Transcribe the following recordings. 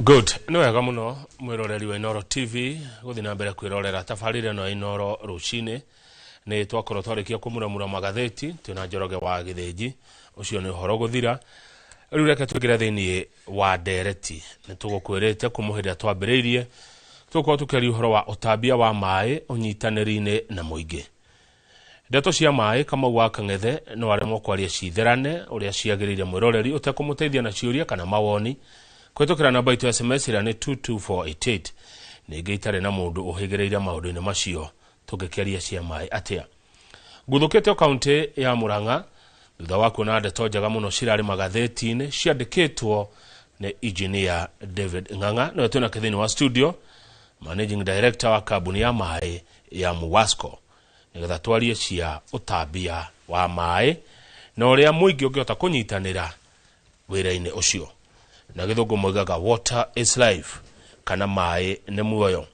Good, nĩ wega mũno mwĩroreri wa Inooro TV gũthiĩ na mbere kwĩrorera tabarĩra ĩno ya Inooro rũcinĩ. Nĩ twakorwo twarĩkia kũmuramura magathĩti twĩna Njoroge wa Gĩthĩnji, ũcio nĩ ũhoro gũthira. Rĩu reke tũingĩre thĩinĩ wa ndereti. Nĩ tũgũkwĩrĩte kuma hĩndĩ ĩrĩa twambĩrĩirie tũgũkorwo tũkĩaria ũhoro wa ũtambia wa maĩ ũnyitanĩri-inĩ na mũingĩ. Ndeto cia maĩ Kamau wa Kang'ethe no aremwo kwaria citherane ũrĩa ciagĩrĩire mwĩroreri ũtekũmũteithia na ciũria kana mawoni kũhĩtũkĩra namba itũ ya SMS ĩrĩa nĩ 22488. Ningĩ itarĩ na mũndũ ũhĩgĩrĩire maũndũ-inĩ macio tũngĩkĩaria cia maĩ atĩa? Nguthũkĩte o kaunti ya Murang'a thutha wa kuona ndeto njega mũno cirarĩ magathĩti-inĩ ciandĩkĩtwo nĩ engineer David Ng'ang'a, nĩwe twĩnake thĩinĩ wa studio, managing director wa kambuni ya maĩ ya Muwasco, nĩgetha twarie cia ũtambia wa maĩ na ũrĩa mũingĩ ũngĩhota kũnyitanĩra wĩra-inĩ ũcio. Na gĩthũngũ moigaga water is life, kana maĩ nĩ muoyo.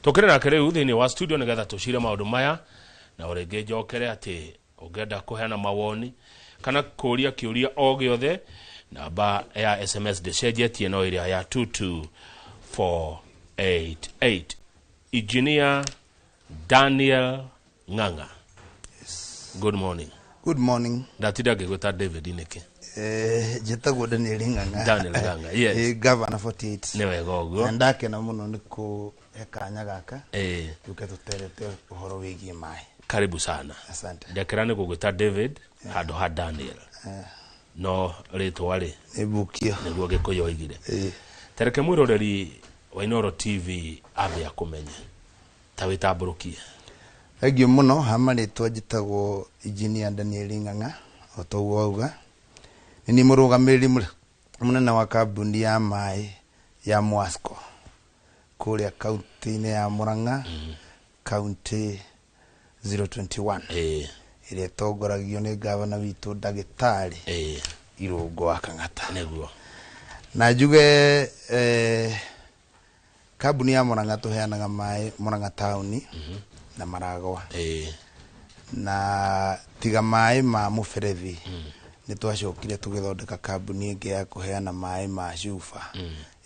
Tũkĩrĩ nake rĩu thĩinĩ wa studio nĩgetha tũcire maũndũ maya, na o rĩngĩ njokere atĩ ũngĩenda kũheana mawoni kana kũria kĩũria o gĩothe, namba ya SMS ndĩcenjetie no ĩrĩa ya 22488. Engineer Daniel Ng'ang'a. Yes. Good morning. Good morning. Ndatinda ngĩgwĩta David nĩkĩ? Njĩtagwo Daniel Ng'ang'a. Daniel Ng'ang'a, yes. Governor 48. Nĩ wega ũguo. Na ndakena mũno nĩ kũhe kanya gaka. Tũke tũterete ũhoro wĩgiĩ maĩ. Karibu sana. Asante. Ndekera nĩ gũgwĩta David handũ ha Daniel. No rĩtwa rĩ Nĩ mbukio. Nĩguo Gĩkũyũ oigire. Tereke mwĩroreri wa Inooro TV ambe akũmenye. Ta wĩtambũrũkie. Thengiũ mũno. Ha marĩtwa njĩtagwo Engineer Daniel Ng'ang'a, o ta ũguo wauga. Nĩ niĩ mũrũgamĩrĩri mũnene wa kambuni ya maĩ ya Mwasco kũrĩa kaunti-inĩ ya Murang'a, kaunti 021, ĩrĩa ĩtongoragio nĩ ngavana witũ ndagĩtarĩ Irũngũ wa Kang'ata. Na njuge kambuni ya Murang'a tũheanaga maĩ Murang'a taũni na Maragwa. Na tiga maĩ ma mũberethi, nĩ twacokire tũgĩthondeka kambuni ĩngĩ ya kũheana maĩ ma cuba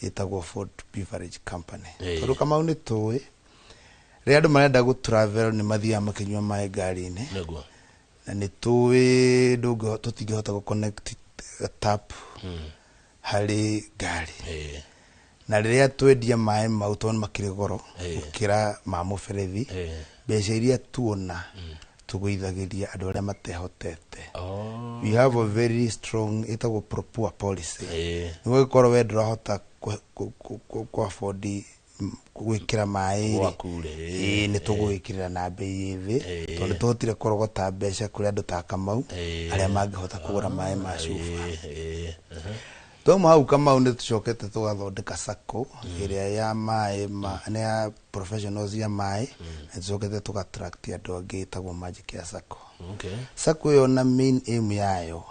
ĩtagwo Fort Beverage Company. Tondũ Kamau nĩ tũĩ rĩrĩa andũ marenda gũ travel nĩ mathiaga makĩnyua maĩ ngari-inĩ. Na nĩ tũĩ tũtingĩhota gũ connect tap harĩ ngari. Na rĩrĩa twendia maĩ mau, tondũ nĩ makĩrĩ goro gũkĩra ma mũberethi, mbeca iria tuona tũgũithagĩria andũ arĩa matehotete. We have a very strong ĩtagwo pro poor policy. Nĩguo gĩkorwo we ndũrahota kũ afford gwĩkĩra maĩ rĩ, Gwaku rĩ. Nĩ tũgũgĩkĩrĩra na mbei ĩ thĩ, tondũ nĩ tũhotire kũrogota mbeca kũrĩ andũ ta Kamau arĩa mangĩhota kũgũra maĩ ma cuba. Twauma hau Kamau nĩ tũcokete tũgathondeka sacco ĩrĩa ya maĩ ma, nĩ ya professionals ya maĩ, na tũcokete tũga attract andũ angĩ ĩtagwo Magic Care Sacco. Sacco ĩyo na main aim yayo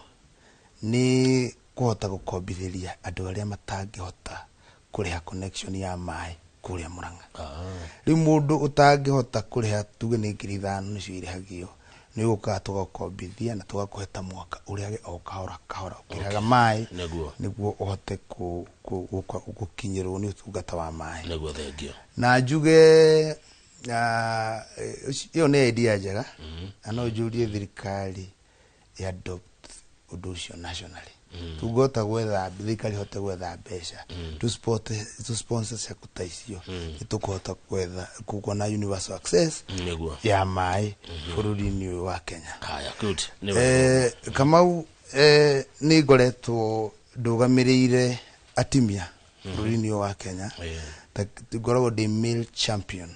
nĩ kũhota gũkombithĩria andũ arĩa matangĩhota kũrĩha connection ya maĩ kũrĩa Murang'a. Rĩu mũndũ ũtangĩhota kũrĩha, tuge nĩ 5,000 nĩcio irĩhagio, nĩ ũkaga tũgakũkombithia na tũgakũhe ta mwaka ũrĩhage o kahora kahora ũkĩrĩhaga maĩ, nĩguo ũhote gũkinyĩrwo nĩ ũtungata wa maĩ. Nĩguo, thengio. Na njuge ĩyo nĩ idea njega, na no njũrie thirikari ĩ adopt ũndũ ũcio nationally. Tũngĩhota gwetha thirikari ĩhote gwetha mbeca to support, to sponsor ciaku ta icio, nĩ tũkũhota gwetha kuona universal access ya maĩ bũrũri-inĩ ũyũ wa Kenya. Haya, good. Nĩ wega. Kamau, nĩ ngoretwo ndũgamĩrĩire atumia bũrũri-inĩ ũyũ wa Kenya. Ta ngoragwo ndĩ male champion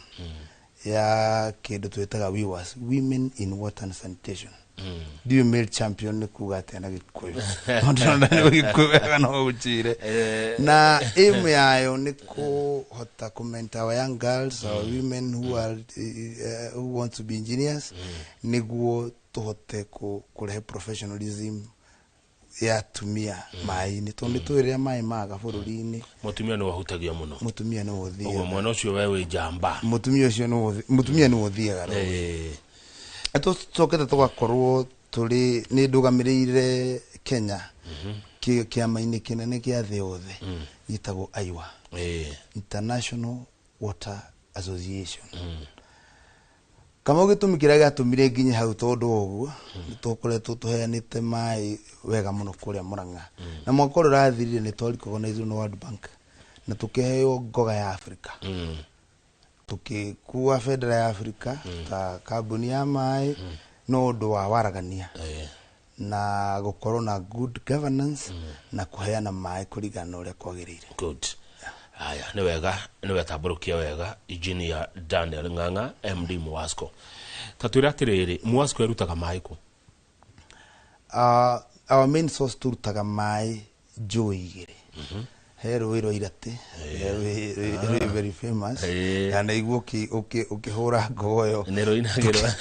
ya kĩndũ twĩtaga WIWAS, Women in Water and Sanitation. Ndiũĩ male champion nĩ kuga atĩa na Gĩkũyũ, no ndĩrona nĩ Gĩkũyũ wega no ũnjĩre. Na aim yayo nĩ kũhota kũ mentor our young girls, our women who are who want to be engineers, nĩguo tũhote kũrehe professionalism ya atumia maĩ-inĩ, tondũ nĩ tũĩ rĩrĩa maĩ maga bũrũri-inĩ, mũtumia nĩ wahutagio mũno. Mũtumia nĩwe ũthiaga. Ũguo mwena ũcio we wĩ njamba. Mũtumia ũcio nĩwe mũtumia nĩwe ũthiaga rũĩ. Tũcokete tũgakorwo tũrĩ nĩ ndũgamĩrĩire Kenya. Kĩama-inĩ kĩnene kĩa thĩ yothe gĩtagwo AIWA, International Water Association. Kamau, gĩtũmi kĩrĩa gĩatũmire nginye hau, tondũ ũguo nĩ tũkoretwo tũheanĩte maĩ wega mũno kũrĩa Murang'a, na mwaka ũrĩa ũrathirire nĩ twa recognized nĩ World Bank na tũkĩheo ngoga ya Africa, tũkĩkua bendera ya Africa ta kambuni ya maĩ, no ũndũ wa waragania na gũkorwo na good governance na kũheana maĩ kũringana na ũrĩa kwagĩrĩire. Good. Haya, nĩ wega, nĩ wetambũrũkia wega, Engineer Daniel Ng'ang'a, MD Muwasco. Ta twĩre atĩrĩrĩ, Muwasco ĩrutaga maĩ kũ? Our main source, turutaga maĩ njũĩ igĩrĩ. He rũĩ rwa Iratĩ rwĩ very famous, na naiguo ũkĩhũra ngogoyo Nĩ rũinagĩrwo.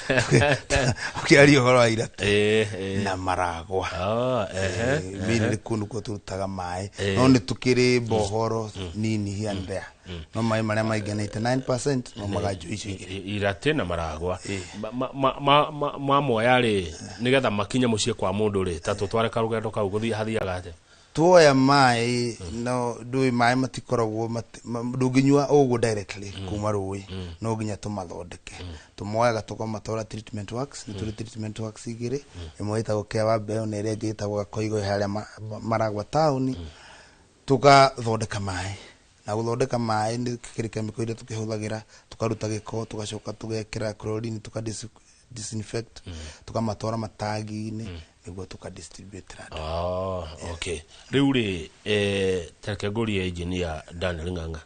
ũkĩaria ũhoro wa Iratĩ na Maragwa. Ah, ehe. Mainly kũu nĩkuo tũrutaga maĩ, no nĩ tũkĩrĩ bohoro nini here and there, no maĩ marĩa maingĩ, 99%, maumaga njũĩ icio igĩrĩ. Iratĩ na Maragwa. Mamoya rĩ, nĩgetha makinye mũciĩ kwa mũndũ rĩ, ta tũtware karũgendo kau, gũthiĩ hathiaga atĩa? Tuoya maĩ, no ndũĩ maĩ matikoragwo ndũngĩnyua ũguo directly kuma rũĩ, no nginya tũmathondeke. Tũmoyaga tũkamatwara treatment works. Nĩ tũrĩ treatment works igĩrĩ, ĩmwe ĩtagwo Kĩa Mbeo na ĩrĩa ĩngĩ ĩtagwo Gakoigo harĩa Maragwa taũni. Tũgathondeka maĩ, na gũthondeka maĩ nĩ kĩrĩ chemical iria tũkĩhũthagĩra, tũkaruta gĩko, tũgacoka tũgekĩra chlorine, tũka disinfect, tũkamatwara matangi-inĩ nĩguo tũkadistribute andũ. Ah, okay. Rĩu rĩ, tareke ngũrie, Engineer Daniel Ng'ang'a,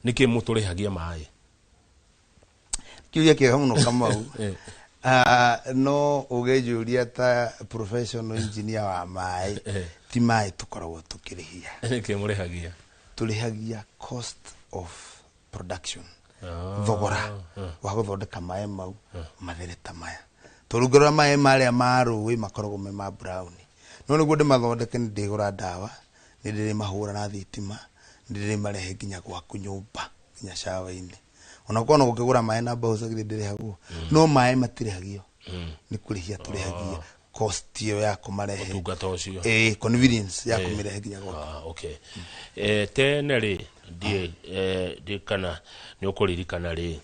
nĩkĩ mũtũrĩhagia maĩ? Kĩũria kĩega mũno, Kamau. Ah, no ũgĩnjũria ta professional engineer wa maĩ, ti maĩ tũkoragwo tũkĩrĩhia. Nĩkĩ mũrĩhagia? Tũrĩhagia cost of production, thogora wa gũthondeka maĩ mau mathere ta maya, tondũ ũngĩrora maĩ marĩa ma rũĩ makoragwo me ma brown, no nĩguo ndĩmathondeke nĩ ndĩgũra ndawa, nĩ ndĩrĩmahũra na thitima, nĩ ndĩrĩmarehe nginya gwaku nyũmba, nginya cawa-inĩ. Ona korwo no gũkĩgũra maĩ na mbeca githĩ ndĩrĩhagwo? No maĩ matirĩhagio, nĩ kũrĩhia tũrĩhagia cost ĩyo ya kũmarehe. Ũtungata ũcio. Ĩĩ, convenience ya kũmĩrehe nginya gwaku. Ah, okay. Tene rĩ, ndiĩ ndiĩ kana nĩ ũkũririkana rĩ,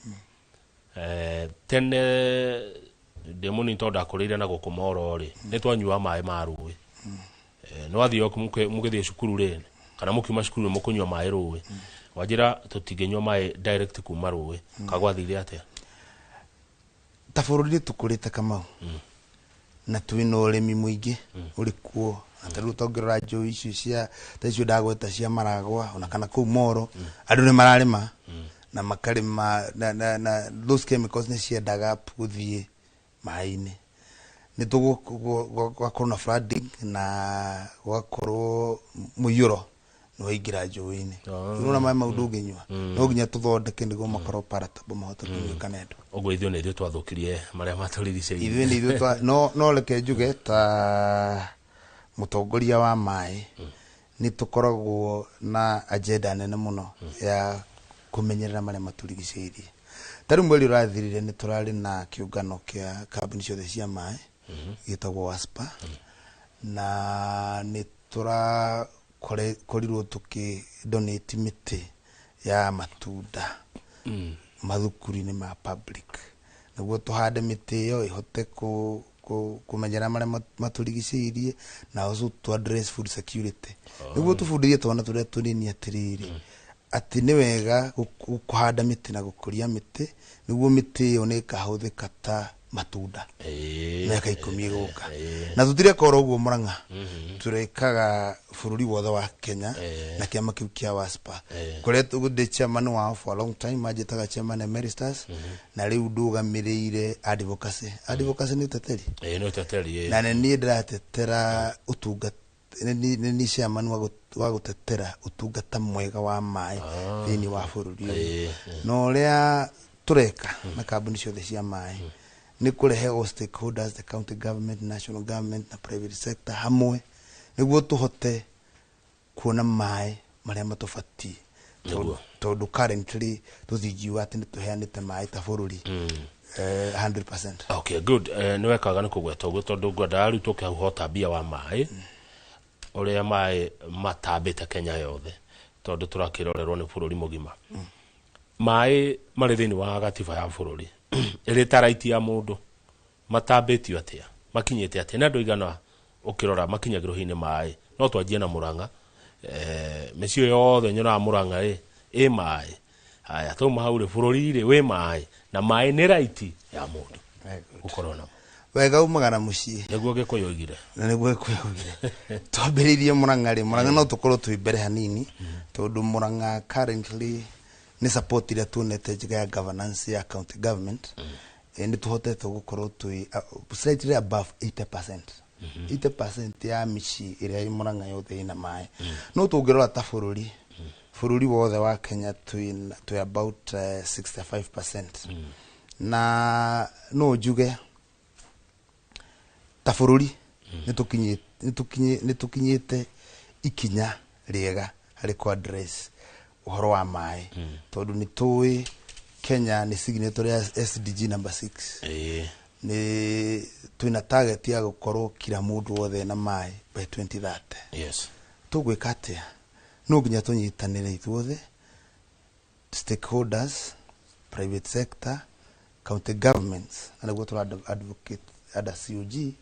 tene ndĩ mũnini, tondũ ndakũrĩire na gũkũ Moro rĩ, nĩ twanyuaga maĩ ma rũĩ. Nĩ wathiĩ mũgĩthiĩ cukuru rĩ, kana mũkiuma cukuru nĩ mũkũnyua maĩ rũĩ. Wanjĩra tũtingĩnyua maĩ direct kuma rũĩ, kagwathire atĩa? Ta bũrũri nĩ tũkũrĩte, Kamau, na twĩna ũrĩmi mũingĩ ũrĩ kuo, na ta rĩu tongĩrora njũĩ icio cia ta icio ndagweta cia Maragwa ona kana kũu Moro, andũ nĩ mararĩma na makarĩma na those chemicals nĩ ciendaga gũthiĩ maĩ-inĩ. Nĩ gũgakorwo na flooding na gũgakorwo mũiyũro nĩ waingĩra njũĩ-inĩ. Rĩu maĩ mau ndũngĩnyua, no nginya tũthondeke nĩguo makorwo palatable, mahote kũnyuĩka nĩ andũ. Ũguo ithuĩ nĩ ithuĩ twathũkirie marĩa matũrigicĩirie. Ithuĩ nĩ ithuĩ twa no reke njuge ta mũtongoria wa maĩ nĩ tũkoragwo na agenda nene mũno ya kũmenyerera marĩa matũrigicĩirie. Ta rĩu mweri ũrathirire nĩ tũrarĩ na kĩũngano kĩa kambuni ciothe cia maĩ gĩtagwo WASPA, na nĩ tũrakorirwo tũkĩ donate mĩtĩ ya matunda mathukuru-inĩ ma public, nĩguo tũhande mĩtĩ ĩyo ĩhote kũmenyerera marĩa matũrigicĩirie na also to address food security, nĩguo tũbundithie twana tũrĩa tũnini atĩrĩrĩ, atĩ nĩ wega kũhanda mĩtĩ na gũkũria mĩtĩ, nĩguo mĩtĩ ĩyo nĩ ĩkahũthĩka ta matunda mĩaka 10 ĩgũka. Na tũtireka oro ũguo Murang'a, tũrekaga bũrũri wothe wa Kenya na kĩama kĩu kĩa WASPA, kũrĩa ndĩ chairman wao for a long time, manjĩtaga chairman emeritus, na rĩu ndũgamĩrĩire advocacy. Advocacy nĩ ũteteri. Ĩĩ, nĩ ũteteri, ĩĩ. Na nĩ niĩ ndĩratetera ũtungata, nĩ niĩ chairman wa gũtetera ũtungata mwega wa maĩ thĩinĩ wa bũrũri ũyũ. Na ũrĩa tũreka na kambuni ciothe cia maĩ nĩ kũrehe all stakeholders, the county government, national government na private sector hamwe, nĩguo tũhote kuona maĩ marĩa matũbatiĩ. Tondũ currently tũtingiuga atĩ nĩ tũheanĩte maĩ ta bũrũri 100%. Okay, good. Nĩ wekaga nĩ kũgweta ũguo, tondũ ngwendaga rĩu tũke hau hota mbia wa maĩ. Ũrĩa maĩ matambĩte Kenya yothe, tondũ tũrakĩrorerwo nĩ bũrũri mũgima. Maĩ marĩ thĩinĩ wa gatiba ya bũrũri ĩrĩ ta right ya mũndũ, matambĩtio atĩa, makinyĩte atĩa, nĩ andũ aigana ũkĩrora makinyagĩrwo hihi nĩ maĩ? No twanjie na Mũrang'a. Mĩciĩ yothe nyonaga Mũrang'a ĩ maĩ. Haya, twauma hau rĩ, bũrũri rĩ wĩ maĩ, na maĩ nĩ right ya mũndũ Very good. gũkorwo namo. Wega umaga na mũciĩ. Nĩguo Gĩkũyũ oigire. Na nĩguo Gĩkũyũ oigire. Twambĩrĩirie Mũrang'a rĩ, Mũrang'a no tũkorwo twĩ mbere hanini, tondũ Mũrang'a currently nĩ support ĩrĩa tuonete njega ya governance ya county government, nĩ tũhotete gũkorwo twĩ slightly above 80%. 80% ya mĩciĩ ĩrĩa ĩ Mũrang'a yothe ĩna maĩ. No tũngĩrora ta bũrũri, bũrũri wothe wa Kenya twĩ about 65%. Na no njuge ta bũrũri nĩ tũkinyĩte ikinya rĩega harĩ kũ address ũhoro wa maĩ, tondũ nĩ tũĩ Kenya nĩ signatory ya SDG number 6. Nĩ twĩna target ya gũkorwo kila mũndũ wothe na maĩ by 2030. Tũgwĩka atĩa? No nginya tũnyitanĩre ithuothe, stakeholders, private sector, county governments, na nĩguo tũra advocate under COG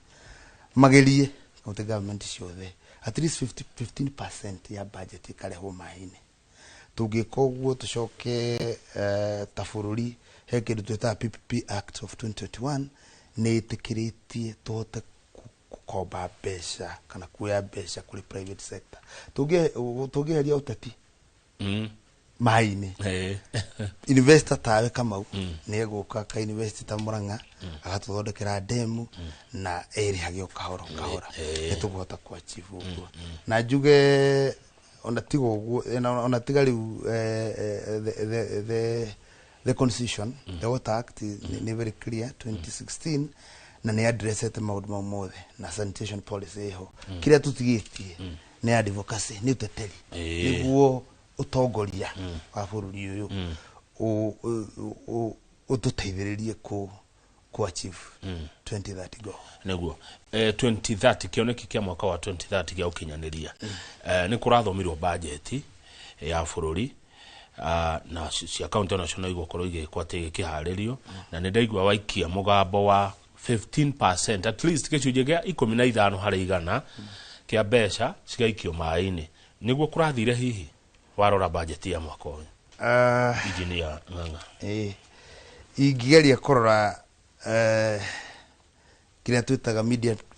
magerie county government ciothe at least 15% ya budget ĩkarehwo maĩ-inĩ. Tũngĩka ũguo, tũcoke ta bũrũri he kĩndũ twĩtaga PPP Act of 2021, nĩ ĩtĩkĩrĩtie tũhote gũkomba mbeca kana kuoya mbeca kũrĩ private sector. Tũngĩeheria ũteti maĩ-inĩ, investor tawe Kamau nĩ egũka ka invest ta Murang'a, agatũthondekera demu na erĩhage o kahora o kahora, nĩ tũkũhota ku achieve ũguo. Na njuge ona tiga ũguo, ona tiga rĩu the constitution, the Water Act nĩ very clear 2016, na nĩ addressete maũndũ mau mothe, na sanitation policy ĩho. Kĩrĩa tũtigĩtie nĩ advocacy, nĩ ũteteri, nĩguo ũtongoria wa bũrũri ũyũ ũtũteithĩrĩrie ku achieve 2030 goal. Nĩguo 2030, kĩoneki kĩa mwaka wa 2030 gĩa ũkinyanĩria. Nĩ kũrathomirwo bajeti ya bũrũri, na cia kaunti onacio no igũkorwo igĩkwo atĩ igĩkĩharĩrio, na nĩ ndaigua waikia mũgambo wa 15%, at least gĩcunjĩ gĩa 15% kĩa mbeca cigaikio maĩ-inĩ. Nĩguo kũrathire hihi warora bajeti ya mwaka ũyũ, Engineer Ng'ang'a? Ingĩgeria kũrora kĩrĩa twĩtaga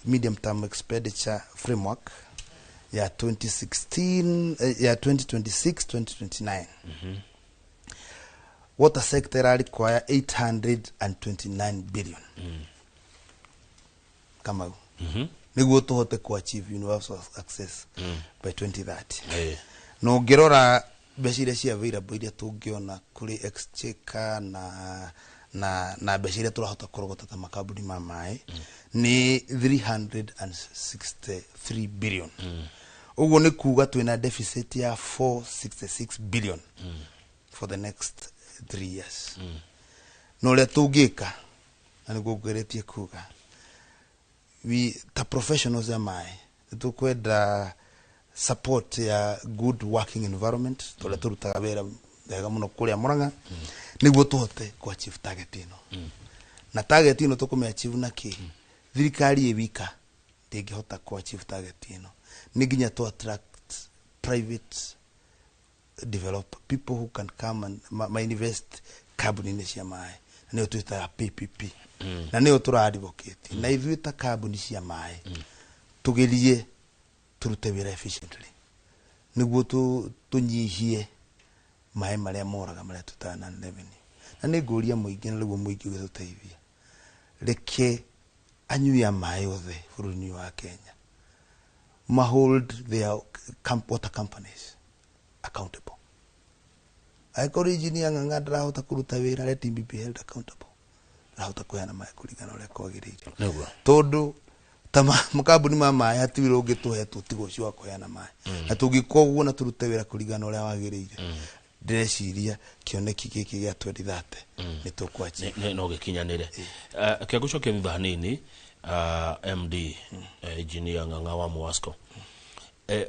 medium term expenditure framework ya 2016, ya 2026 2029, water sector ĩra require 829 billion, Kamau, nĩguo tũhote ku achieve universal access by 2030. Na ũngĩrora mbeca iria cia available, iria tũngĩona kũrĩ exchequer na mbeca iria tũrahota kũrogota ta makambuni ma maĩ nĩ 363 billion. Ũguo nĩ kuga twĩna deficit ya 466 billion for the next 3 years. Na ũrĩa tũngĩka, na nĩguo ngweretie kuga, we ta professionals ya maĩ nĩ tũkwenda support ya good working environment, tũrĩa tũrutaga wĩra wega mũno kũrĩa Murang'a, nĩguo tũhote ku achieve target ĩno. Na target ĩno tũkũmĩ achieve na kĩ? Thirikari ĩ wika ndĩngĩhota ku achieve target ĩno. Nĩ nginya to attract private developer, people who can come and ma invest kambuni-inĩ cia maĩ, na nĩyo twĩtaga PPP, na nĩyo tũra advocate. Na ithuĩ ta kambuni cia maĩ tũgerie tũrute wĩra efficiently nĩguo tũnyihie maĩ marĩa moraga, marĩa twĩtaga non revenue. Na nĩ ngũria mũingĩ, na nĩguo mũingĩ ũgĩtũteithia, reke anyui a maĩ othe bũrũri-inĩ wa Kenya ma hold their water companies accountable. Angĩkorwo Engineer Ng'ang'a ndarahota kũruta wĩra, let him be held accountable, ndarahota kũheana maĩ kũringana na ũrĩa kwagĩrĩire. Tondũ ta makambuni ma maĩ hatirĩ wĩra ũngĩ tũhetwo tiga ũcio wa kũheana maĩ, na tũngĩka ũguo na tũrute wĩra kũringana na ũrĩa wagĩrĩire, ndĩreciria kĩoneki gĩkĩ gĩa 2030 nĩ tũkũ achieve. No gĩkinyanĩre. Kĩa gũcokia thutha hanini, MD, Engineer Ng'ang'a wa Muwasco.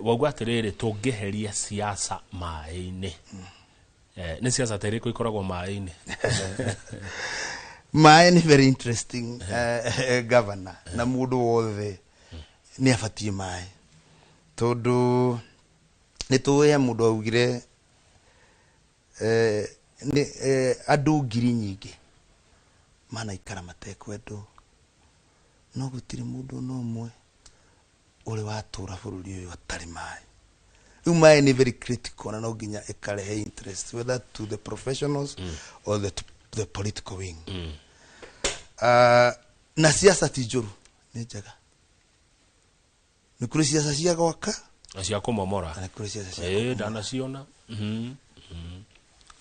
Wauga atĩrĩrĩ, tũngĩheria siasa maĩ-inĩ. Nĩ siasa ta irĩkũ ikoragwo maĩ-inĩ? Maĩ nĩ very interesting, governor, na mũndũ wothe nĩ abatiĩ maĩ, tondũ nĩ tũĩ he mũndũ augire nĩ andũ ngiri nyingĩ manaikara matekwendwo, no gũtirĩ mũndũ ona ũmwe ũrĩ watũra bũrũri ũyũ atarĩ maĩ. Rĩu maĩ nĩ very critical, na no nginya ĩkarehe interest whether to the professionals or the political wing. Na siasa ti njũru, nĩ njega. Nĩ kũrĩ siasa cia gwaka na cia kũmomora, na nĩ kũrĩ siasa cia Ndanaciona.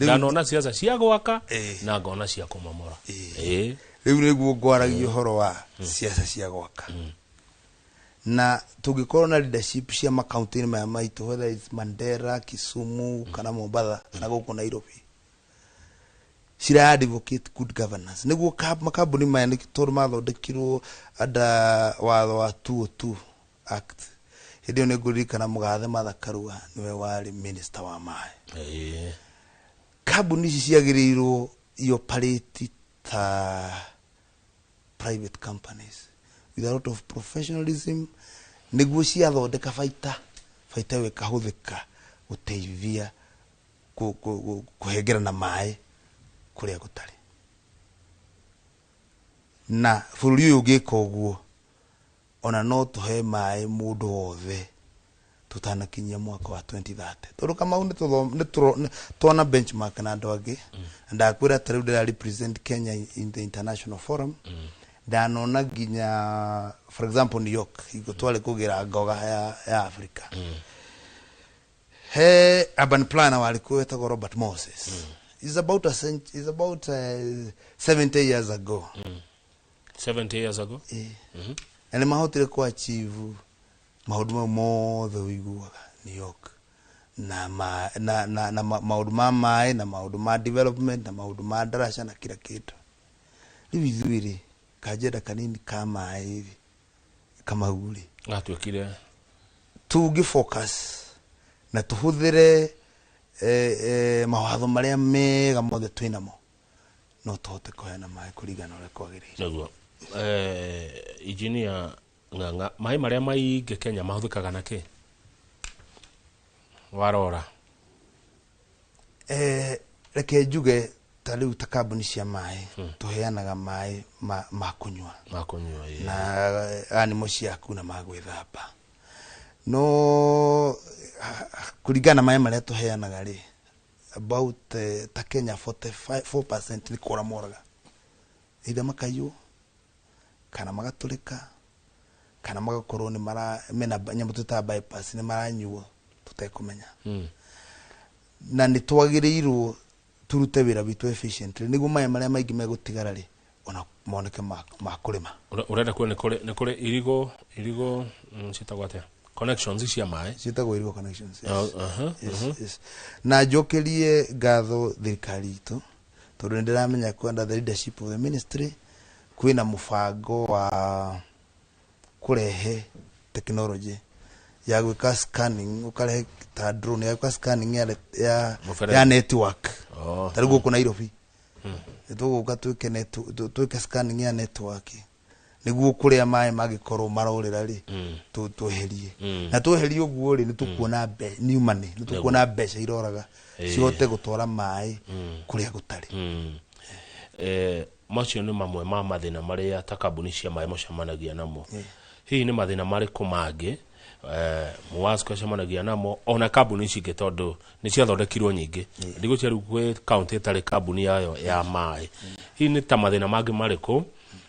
Ndanona siasa cia gwaka na ngona cia kũmomora. Rĩu nĩguo ngwaragia ũhoro wa siasa cia gwaka. Na tũngĩkorwo na leadership cia makaunti-inĩ maya maitũ, whether it's Mandera, Kisumu kana Mombatha kana gũkũ Nairobi, cira advocate good governance, nĩguo makambuni maya nĩ tondũ mathondekirwo under watho wa 202 Act. Hĩndĩ ĩyo nĩ ngũririkana mũgathe Martha Karua nĩwe warĩ minister wa maĩ. Kambuni ici ciagĩrĩirwo ioperate ta private companies with a lot of professionalism, nĩguo ciathondeka baita, baita ĩyo ĩkahũthĩka gũteithia kũhengerana maĩ kũrĩa gũtarĩ. Na bũrũri ũyũ ũngĩka ũguo, ona no tũhe maĩ mũndũ wothe tutanakinyia mwaka wa 2030, tondũ Kamau nĩ twona benchmark na andũ angĩ. Na ndakwĩra ta rĩu ndĩra represent Kenya in the international forum. Ndanona nginya, for example, New York, hingo twarĩ kũgĩra ngoga ya Africa, he urban planner warĩ kuo wetagwo Robert Moses. Is about a cent, is about 70 years ago. 70 years ago. Na nĩ mahotire ku achieve maũndũ mau mothe ũiguaga New York na ma, na, na, na maũndũ ma maĩ na maũndũ ma development na maũndũ ma ndaraca na kila kĩndũ. Rĩu ithuĩ rĩ, kanjenda kanini ka maĩ rĩ, Kamau rĩ, gatuĩkire tũngĩ focus na tũhũthĩre mawatho marĩa mega mothe twĩnamo, no tũhote kũheana maĩ kũringana na ũrĩa kwagĩrĩire. Nĩguo, engineer Ng'ang'a, maĩ marĩa maingĩ Kenya mahũthĩkaga na kĩ warora? Reke njuge ta rĩu ta kambuni cia maĩ, tũheanaga maĩ ma kũnyua ma kũnyua, ĩĩ. Na animal ciaku na ma gwĩthamba. No kũringana na maĩ marĩa tũheanaga rĩ, about ta Kenya 44% nĩ kũra moraga, either makaiywo kana magatũrĩka kana magakorwo nĩ mara mena nyamũ twĩtaga bypass, nĩ maranyuo tũtekũmenya. Na nĩ twagĩrĩirwo turute wĩra witũ efficiently, nĩguo maĩ marĩa maingĩ megũtigara rĩ, ona moneke ma kũrĩma. Ũrenda kuo nĩ kũrĩ irigo ciĩtagwo atĩa, connections cia maĩ? Ciĩtagwo irigo connections, yes. Oh, aha. Yes. Na njokerie ngatho thirikari itũ, tondũ nĩ ndĩramenya kwa under the leadership of the ministry kwĩna mũbango wa kũrehe technology ya gwĩka scanning, ũkarehe ta drone ya gwĩka scanning ya Mũberethi. ya network. Oh. Ta rĩu gũkũ Nairobi nĩ tũgũka twĩke scanning ya network, nĩguo kũrĩa maĩ mangĩkorwo marorĩra rĩ, tweherie. Na tweherie ũguo rĩ, nĩ tũkuona new money, nĩ tũkuona mbeca iroraga cihote gũtwara maĩ kũrĩa gũtarĩ. Macio nĩ mamwe ma mathĩna marĩa ta kambuni cia maĩ mũcemanagia namo. Hihi nĩ mathĩna marĩkũ mangĩ MUWASCO acemanagia namo, ona kambuni ici ingĩ, tondũ nĩ ciathondekirwo nyingĩ, ndigũcia rĩu gwĩ kaunti ĩtarĩ kambuni yayo ya maĩ? Hihi nĩ ta mathĩna mangĩ marĩkũ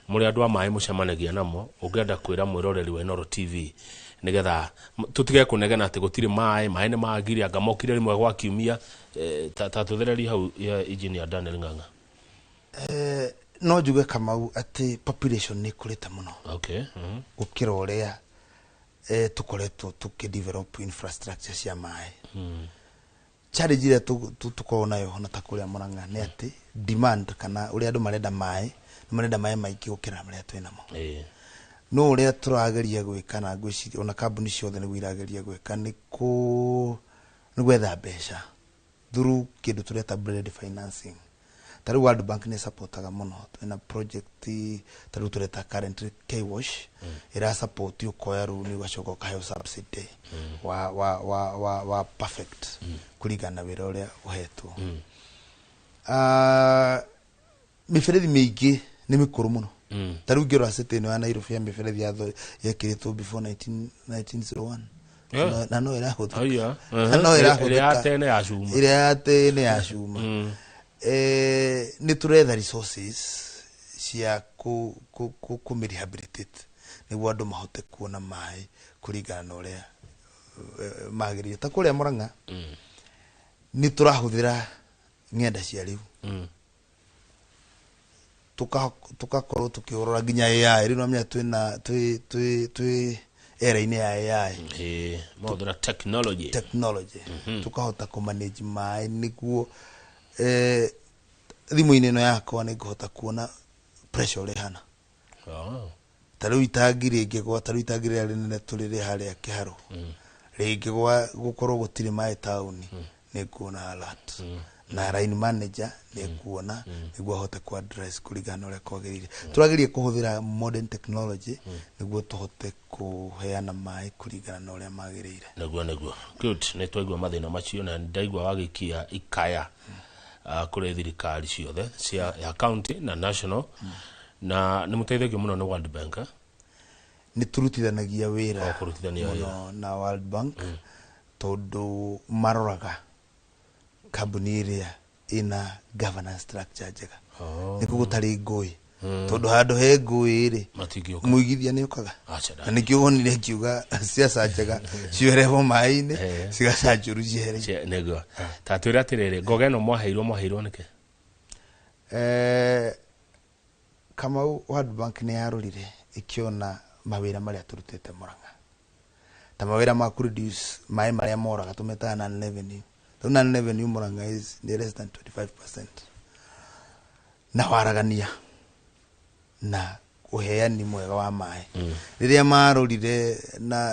mũrĩ andũ a maĩ mũcemanagia namo ũngĩenda kwĩra mwĩroreri wa Inooro TV, nĩgetha tũtige kũnegena atĩ gũtirĩ maĩ, maĩ nĩ magire, anga mokire rĩmwe gwa kiumia? Ta tũthererie hau, engineer Daniel Ng'ang'a. No njuge, Kamau, atĩ population nĩ ĩkũrĩte mũno gũkĩra ũrĩa tũkoretwo tũkĩ develop infrastructure cia maĩ. Challenge ĩrĩa tũkoragwo nayo ona ta kũrĩa Murang'a nĩ atĩ demand, kana ũrĩa andũ marenda maĩ, nĩ marenda maĩ maingĩ gũkĩra marĩa twĩ namo. No ũrĩa tũrageria gwĩka na ngwĩciria ona kambuni ciothe nĩguo irageria gwĩka nĩ kũ nĩ gwetha mbeca through kĩndũ tũreta blended financing. Ta rĩu World Bank nĩ supportaga mũno, twĩna project ta rĩu tũreta currently KWash, ĩra support ũkoya rũni ũgacoka ũkaheo subsidy wa perfect kũringana na wĩra ũrĩa ũhetwo. Mĩberethi mĩingĩ nĩ mĩkũrũ mũno. Ta rĩu ngĩrora city ĩno ya Nairobi ya mĩberethi yekĩrĩtwo before 19 1901. Na no ĩrahũthĩka. Aya. Na no Ĩrĩa ya ĩrahũthĩka. Tene ya cuma. Ĩrĩa ya tene ya cuma. Nĩ tũretha resources cia kũ rehabilitate nĩguo andũ mahote kuona maĩ kũringana na ũrĩa magĩrĩire. Ta kũrĩa Murang'a nĩ tũrahũthĩra ng'enda cia rĩu, tugakorwo tukĩũrora nginya AI. Rĩu namenya twĩna twĩ era-inĩ ya AI. Ĩĩ, mahũthĩra technology. Technology, tukahota kũ manage maĩ nĩguo thimũ-inĩ ĩno yakwa nĩ ngũhota kuona pressure ũrĩa ĩhana. Ta rĩu itangi rĩngĩgwa, ta rĩu itangi rĩrĩa rĩnene tũrĩ rĩ harĩa Kĩharũ rĩngĩgwa, gũkorwo gũtirĩ maĩ taũni, nĩ nguona alert na line manager nĩ kuona nĩguo ahote ku address kũringana na ũrĩa kwagĩrĩire. Tũrageria kũhũthĩra modern technology nĩguo tũhote kũheana maĩ kũringana na ũrĩa magĩrĩire. Nĩguo, good. Nĩ twaigua mathĩna macio na ndaigua wagĩkia ikaya kũrĩ thirikari ciothe cia ya county na national, na nĩ mũteithagio mũno nĩ World Bank, eh? Nĩ tũrutithanagia wĩra O, kũrutithania wĩra. mũno na World Bank, tondũ maroraga kambuni ĩrĩa ĩna governance structure njega, nĩkuo gũtarĩ ngũĩ, tondũ handũ he ngũĩ rĩ, Matingĩũka. mũigithia nĩ ũkaga. Aca. Na nĩkĩo wonire ngiuga ciaca njega ciohererwo maĩ-inĩ, cigaca njũru ciehere. Nĩguo ta twĩre atĩrĩrĩ, ngoga ĩno mwaheirwo nĩkĩ? Kamau, World Bank nĩ yarorire ĩkĩona mawĩra marĩa tũrutĩte Murang'a, ta mawĩra ma kũ reduce maĩ marĩa moraga, tũmetaga non revenue. Rĩu non revenue Murang'a is nĩ less than 25%, na waragania na ũheani mwega wa maĩ. Rĩrĩa marorire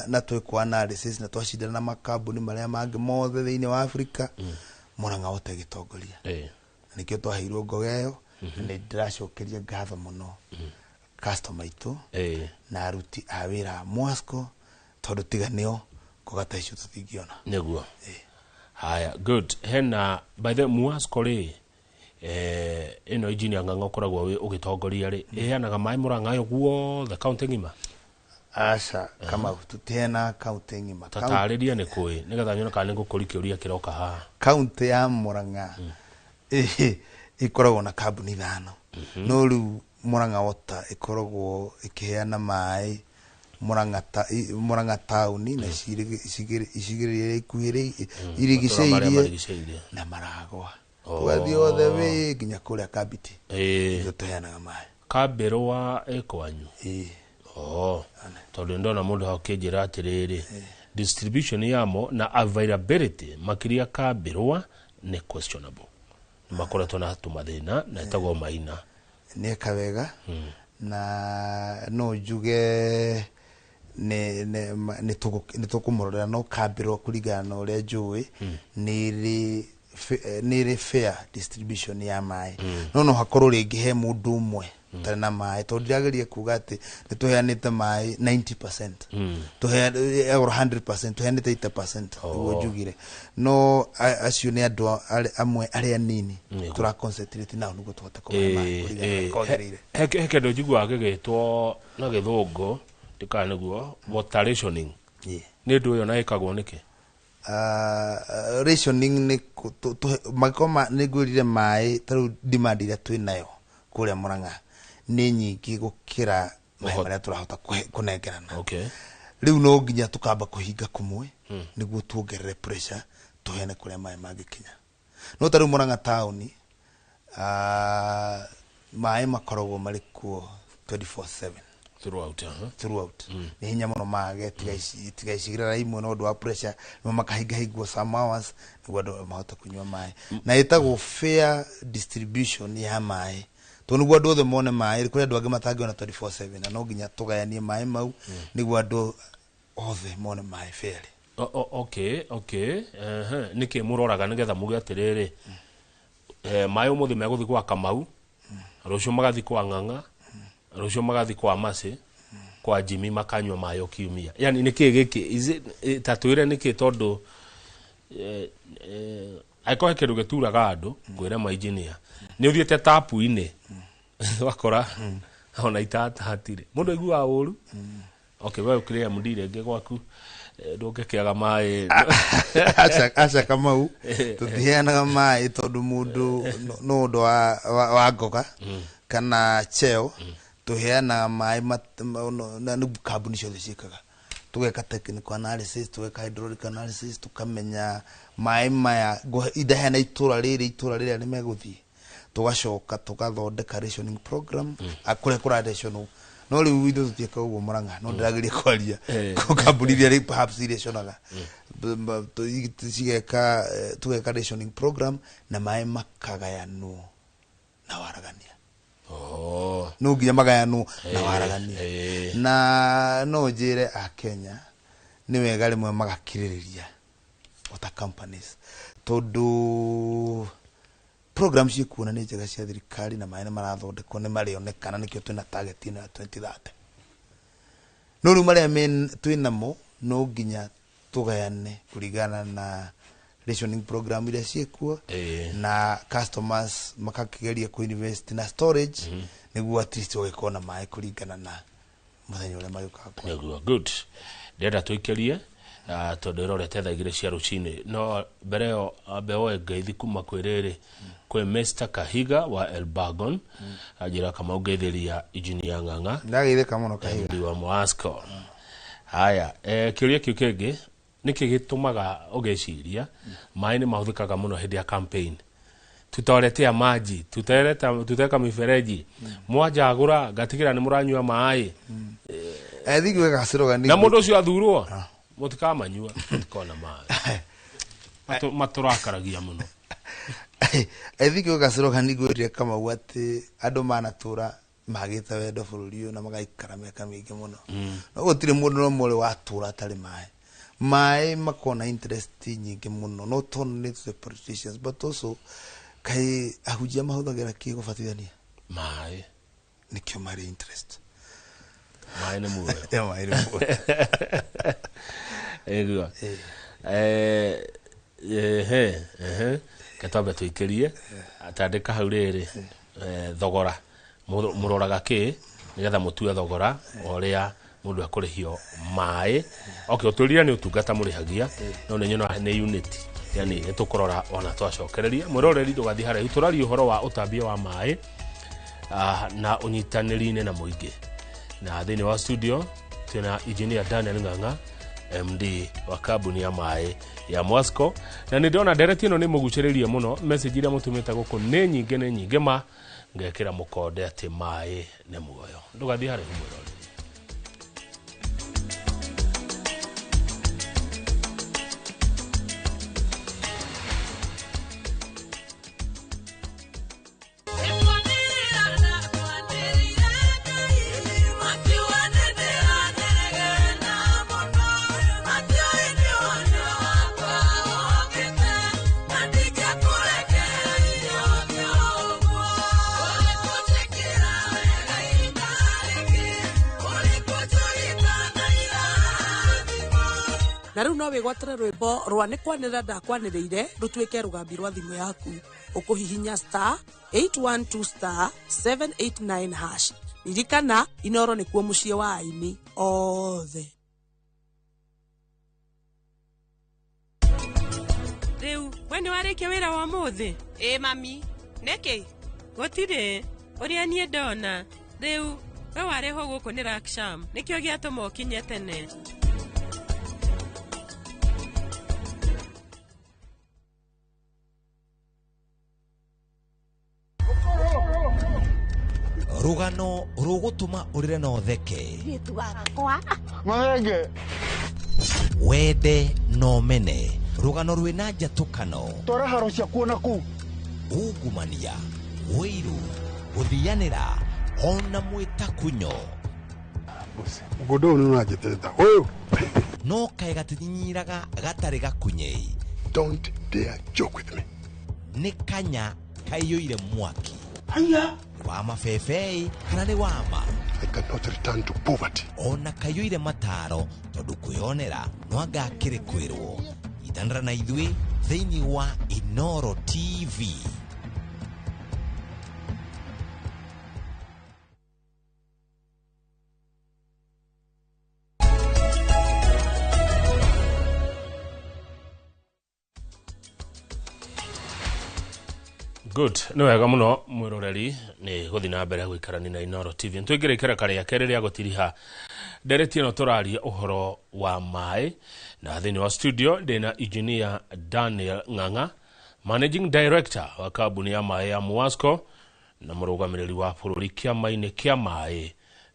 na twekwo analysis na twacindana na makambuni marĩa mangĩ mothe thĩinĩ wa Africa, Murang'a wote ĩgĩtongoria. Na nĩkĩo twaheirwo ngoga ĩyo, na nĩ ndĩracokeria ngatho mũno customer aitũ na aruti a wĩra a Mwasco, tondũ tiga nĩo ngoga ta icio tũtingĩona. Nĩguo, haya, good. Hena, by the way, Muasco rĩ, ĩno engineer Ng'ang'a ũkoragwo wĩ ũgĩtongoria rĩ, ĩheanaga maĩ Murang'a ĩyo guothe, kaunti ng'ima? Aca, Kamau, tũtiheanaga kaunti ng'ima. Tatarĩria nĩ kũĩ, nĩgetha nyone kana nĩ ngũkũria kĩũria kĩroka haha. Kaunti ya Murang'a ĩkoragwo na kambuni ithano, no rĩu Murang'a Water ĩkoragwo ĩkĩheana maĩ Murang'a Murang'a taũni na icigĩrĩra iria ikuhĩrĩirie, Matũũra marĩa irigicĩirie marigicĩirie. Na Maragwa, tũgathiĩ othe wĩ nginya kũrĩa Kambiti. Ithuĩ tũheanaga maĩ. Kambĩrũa ĩ kwanyu? Ĩĩ. Oh, tondũ ndona mũndũ hau akĩnjĩra atĩrĩrĩ, distribution yamo na availability makĩria kambĩrũa nĩ questionable, nĩ makoretwo na tũmathĩna na ĩtagwo Maina. Nĩeka wega, na no njuge nĩ tũkũmũrorera, no kambĩrwo kũringana na ũrĩa njũĩ nĩ ĩrĩ fair distribution ya maĩ, no hakorwo rĩngĩ he mũndũ ũmwe ũtarĩ na maĩ, tondũ ndĩrageria kuga atĩ nĩ tũheanĩte maĩ 90%, or 100%, tũheanĩte 80%, nĩguo njugire, no acio nĩ andũ amwe arĩa nini tũra concentrate nao nĩguo tũhote kũmahe maĩ kũringana na kwagĩrĩire. He kĩndũ njiguaga gĩgĩtwo na gĩthũngũ, ndikana nĩguo water rationing. Nĩ ũndũ ũyũ na ĩkagwo nĩkĩ? Rationing nĩ mangĩkorwo nĩ ngwĩrire maĩ, ta rĩu demand ĩrĩa twĩ nayo kũrĩa Murang'a nĩ nyingĩ gũkĩra maĩ marĩa tũrahota kũnengerana. Rĩu no nginya tũkamba kũhinga kũmwe nĩguo tuongerere pressure, tũheane kũrĩa maĩ mangĩkinya. No ta rĩu Murang'a taũni, maĩ makoragwo marĩ kuo 24/7. Throughout. Throughout. Nĩ hinya mũno mage, tiga icigĩrĩra imwe na ũndũ wa pressure nĩmo makahingahingwo some hours nĩguo andũ mahote kũnyua maĩ, na ĩtagwo fair distribution ya maĩ, Tondũ nĩguo andũ othe mone maĩ, kũrĩ andũ angĩ matangĩona 24/7, na no nginya tũgayanie maĩ mau nĩguo andũ othe mone maĩ fairly. Okay, okay. Nĩkĩ mũroraga nĩgetha muge atĩrĩrĩ, maĩ ũmũthĩ megũthiĩ kwa Kamau, rũciũ magathiĩ kwa Ng'ang'a, rũciũ magathiĩ kwa Mercy, kwa Jimmy makanyua maĩ o kiumia. Yani nĩkĩ gĩkĩ? Ta twĩre nĩkĩ, tondũ angĩkorwo he kĩndũ gĩturaga andũ, ngwĩre ma engineer, nĩ ũthiĩte tapu-inĩ wakora ona itata hatirĩ, mũndũ aiguaga ũru. Okay, we ũkĩrĩ MD rĩngĩ gwaku ndũngĩkĩaga maĩ. Aca Kamau, tũtiheanaga maĩ tondũ mũndũ no ũndũ wa ngoga kana cheo. Tũheanaga maĩ na nĩ kambuni ciothe ciĩkaga. Tũgeka technical analysis, tũgeka hydraulic analysis, tũkamenya maĩ maya ndaheana itũra rĩrĩ, itũra rĩrĩa nĩ megũthiĩ. Tũgacoka tũgathondeka rationing program kũrĩa kũrationwo. No rĩu ithuĩ tũtiĩkaga ũguo Murang'a, no ndĩrageria kwaria kambuni iria rĩ perhaps irationaga cigeka, tũgeka rationing program na maĩ makagayanwo na waragania. No nginya magayanwo na waragania. Na no njĩre Akenya nĩ wega rĩmwe magakirĩrĩria water companies, tondũ program ciĩkuona nĩ njega cia thirikari na maĩ nĩ marathondekwo, nĩ marĩonekana. Nĩkĩo twĩna target ĩno ya 2030. No rĩu marĩa twĩnamo no nginya tũgayane kũringana na rationing program iria ciĩkuo, na customers makakĩgeria ku invest na storage nĩguo at least ũgĩkorwo na maĩ kũringana na mũthenya ũrĩa magĩũkaga kwa. Nĩguo, good. Ndĩrenda tũikĩrie, tondũ ĩrorete thaa 2 cia rũcinĩ, no mbere ĩyo ambe woe ngeithi kuma kwĩ rĩrĩ, kwĩ Mr Kahiga wa Elbagon. Anjĩra Kamau ngeithĩria engineer Ng'ang'a. Ndageithĩka mũno, Kahiga. MD wa Mwasco. Haya, kĩũria kĩu kĩngĩ, nĩkĩ gĩtũmaga ũgeciria maĩ nĩ mahũthĩkaga mũno hĩndĩ ya campaign? Tutawaletea maji, tutaleta, tutaweka mifereji, mwanjagũra ngatigĩra nĩ mũranyua maĩ. I think wega ciroga. Na mũndũ ũcio athurwo, mũtikamanyua, mũtikona maĩ. Matũrakaragia mũno. I think wega ciroga nĩ ngwĩrire Kamau atĩ andũ manatũra magĩte wendo bũrũri ũyũ na magaikara mĩaka mĩingĩ mũno, no gũtirĩ mũndũ no mũrĩ watũra atarĩ maĩ. Maĩ makoragwo na interest nyingĩ mũno, not only to the politicians but also kaĩ ahunjia mahũthagĩra kĩ gũbatithania? Maĩ. Nĩkĩo marĩ interest. Maĩ nĩ muoyo. Ya maĩ nĩ muoyo. Ĩgua. Ehe, ehe, ketwambe tũikĩrie atandĩka hau rĩrĩ, thogora mũroraga kĩ nĩgetha mũtue thogora ũrĩa mũndũ ekũrĩhio maĩ? Okay, ũtwĩrire nĩ ũtungata mũrĩhagia, no nĩ nyonaga nĩ unit, yani nĩ tũkũrora ona twacokereria. Mwĩroreri, ndũgathiĩ haraihu, tũraria ũhoro wa ũtambia wa maĩ na ũnyitanĩri-inĩ na mũingĩ, na thĩinĩ wa studio twĩna engineer Daniel Ng'ang'a, MD wa kambuni ya maĩ ya Mwasco. Na nĩ ndĩrona ndereti ĩno nĩ mũgucĩrĩrie mũno. Message iria mũtũmĩte gũkũ nĩ nyingĩ, nĩ nyingĩ, ma ngekĩra mũkonde atĩ maĩ nĩ muoyo. Ndũgathiĩ haraihu, mwĩroreri. Na rĩu no wĩgwatĩre rwĩmbo rwa nĩ kwanĩrĩra ndakwanĩrĩire rũtuĩke rũgambi rwa thimũ yaku. Ũkũhihinya *812*789#. Ririkana, Inoro nĩkuo mũciĩ wa aini othe. Rĩu we nĩ warĩkia wĩra wa ũmũthĩ? Ĩ mami, nĩkĩ? Gũtirĩ ũrĩa niĩ ndona. Rĩu we warehwo gũkũ nĩ Raksham, nĩkĩo gĩatũma ũkinye tene. Rũgano rũgũtũma ũrĩre na ũtheke. Wĩtu wakwa. Mahenge. Wende na ũmene, rũgano rwĩna njatũkano. Twara haro ciakuo na kũu. Ungumania, wĩiru. Gũthianĩra ona mwĩtakunyo. Mũgũnda ũyũ nĩ ũranjĩtĩrĩta ũyũ. No kaĩ gatinyinyiraga gatarĩ gakunyei. Don't dare joke with me. Nĩ kanya kaiyũire mwaki. Haya. Wa mabebei kana nĩ wama. I cannot return to poverty. Ona kaiyũire mataro tondũ kwĩyonera no anga akĩrĩ kwĩrwo. Nyitanĩra na ithuĩ thĩinĩ wa Inooro TV. Good, nĩ wega mũno mwĩroreri nĩ gũthiĩ na mbere gũikarania na Inooro TV. Nĩtũingĩre ikereka rĩa kerĩ rĩa gũtiriha ndereti ĩno tũraria ũhoro wa maĩ, na thĩinĩ wa studio ndĩna engineer Daniel Ng'ang'a, managing director wa kambuni ya maĩ ya Muwasco na mũrũgamĩrĩri wa bũrũri kĩama-inĩ kĩa maĩ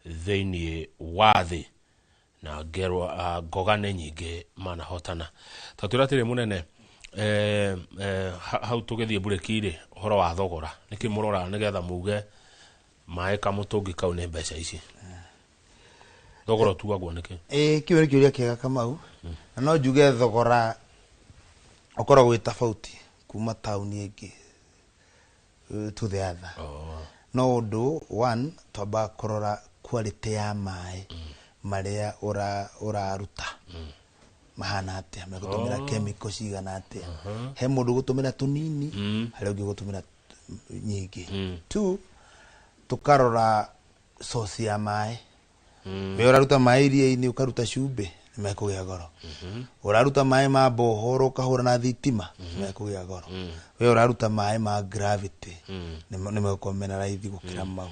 thĩinĩ wa thĩ, na ngerwa ngoga nĩ nyingĩ manahotana. Ta twĩra atĩrĩ mũnene, hau tũgĩthiĩ mburĩki-rĩ, ũhoro wa thogora nĩkĩ mũroraga nĩgetha muge maĩ kamũtũngi kau nĩ mbeca ici? Thogora ũtuagwo nĩkĩ? Kĩu nĩ kĩũria kĩega Kamau, na no njuge thogora ũkoragwo wĩ tofauti kuma taũni ĩngĩ to the other. No ũndũ one, twambaga kũrora quality ya maĩ marĩa ũraruta mahana atĩa, megũtũmĩra chemical cigana atĩa. He mũndũ ũgũtũmĩra tũnini, harĩa ũngĩ ũgũtũmĩra nyingĩ. Two, tũkarora source ya maĩ. We ũraruta maĩ iria-inĩ ũkaruta cumbĩ, nĩ mekũgĩa goro. Ũraruta maĩ ma bohoro ũkahũra na thitima, nĩ mekũgĩa goro. We ũraruta maĩ ma gravity, nĩ megũkorwo mena raithi gũkĩra mau.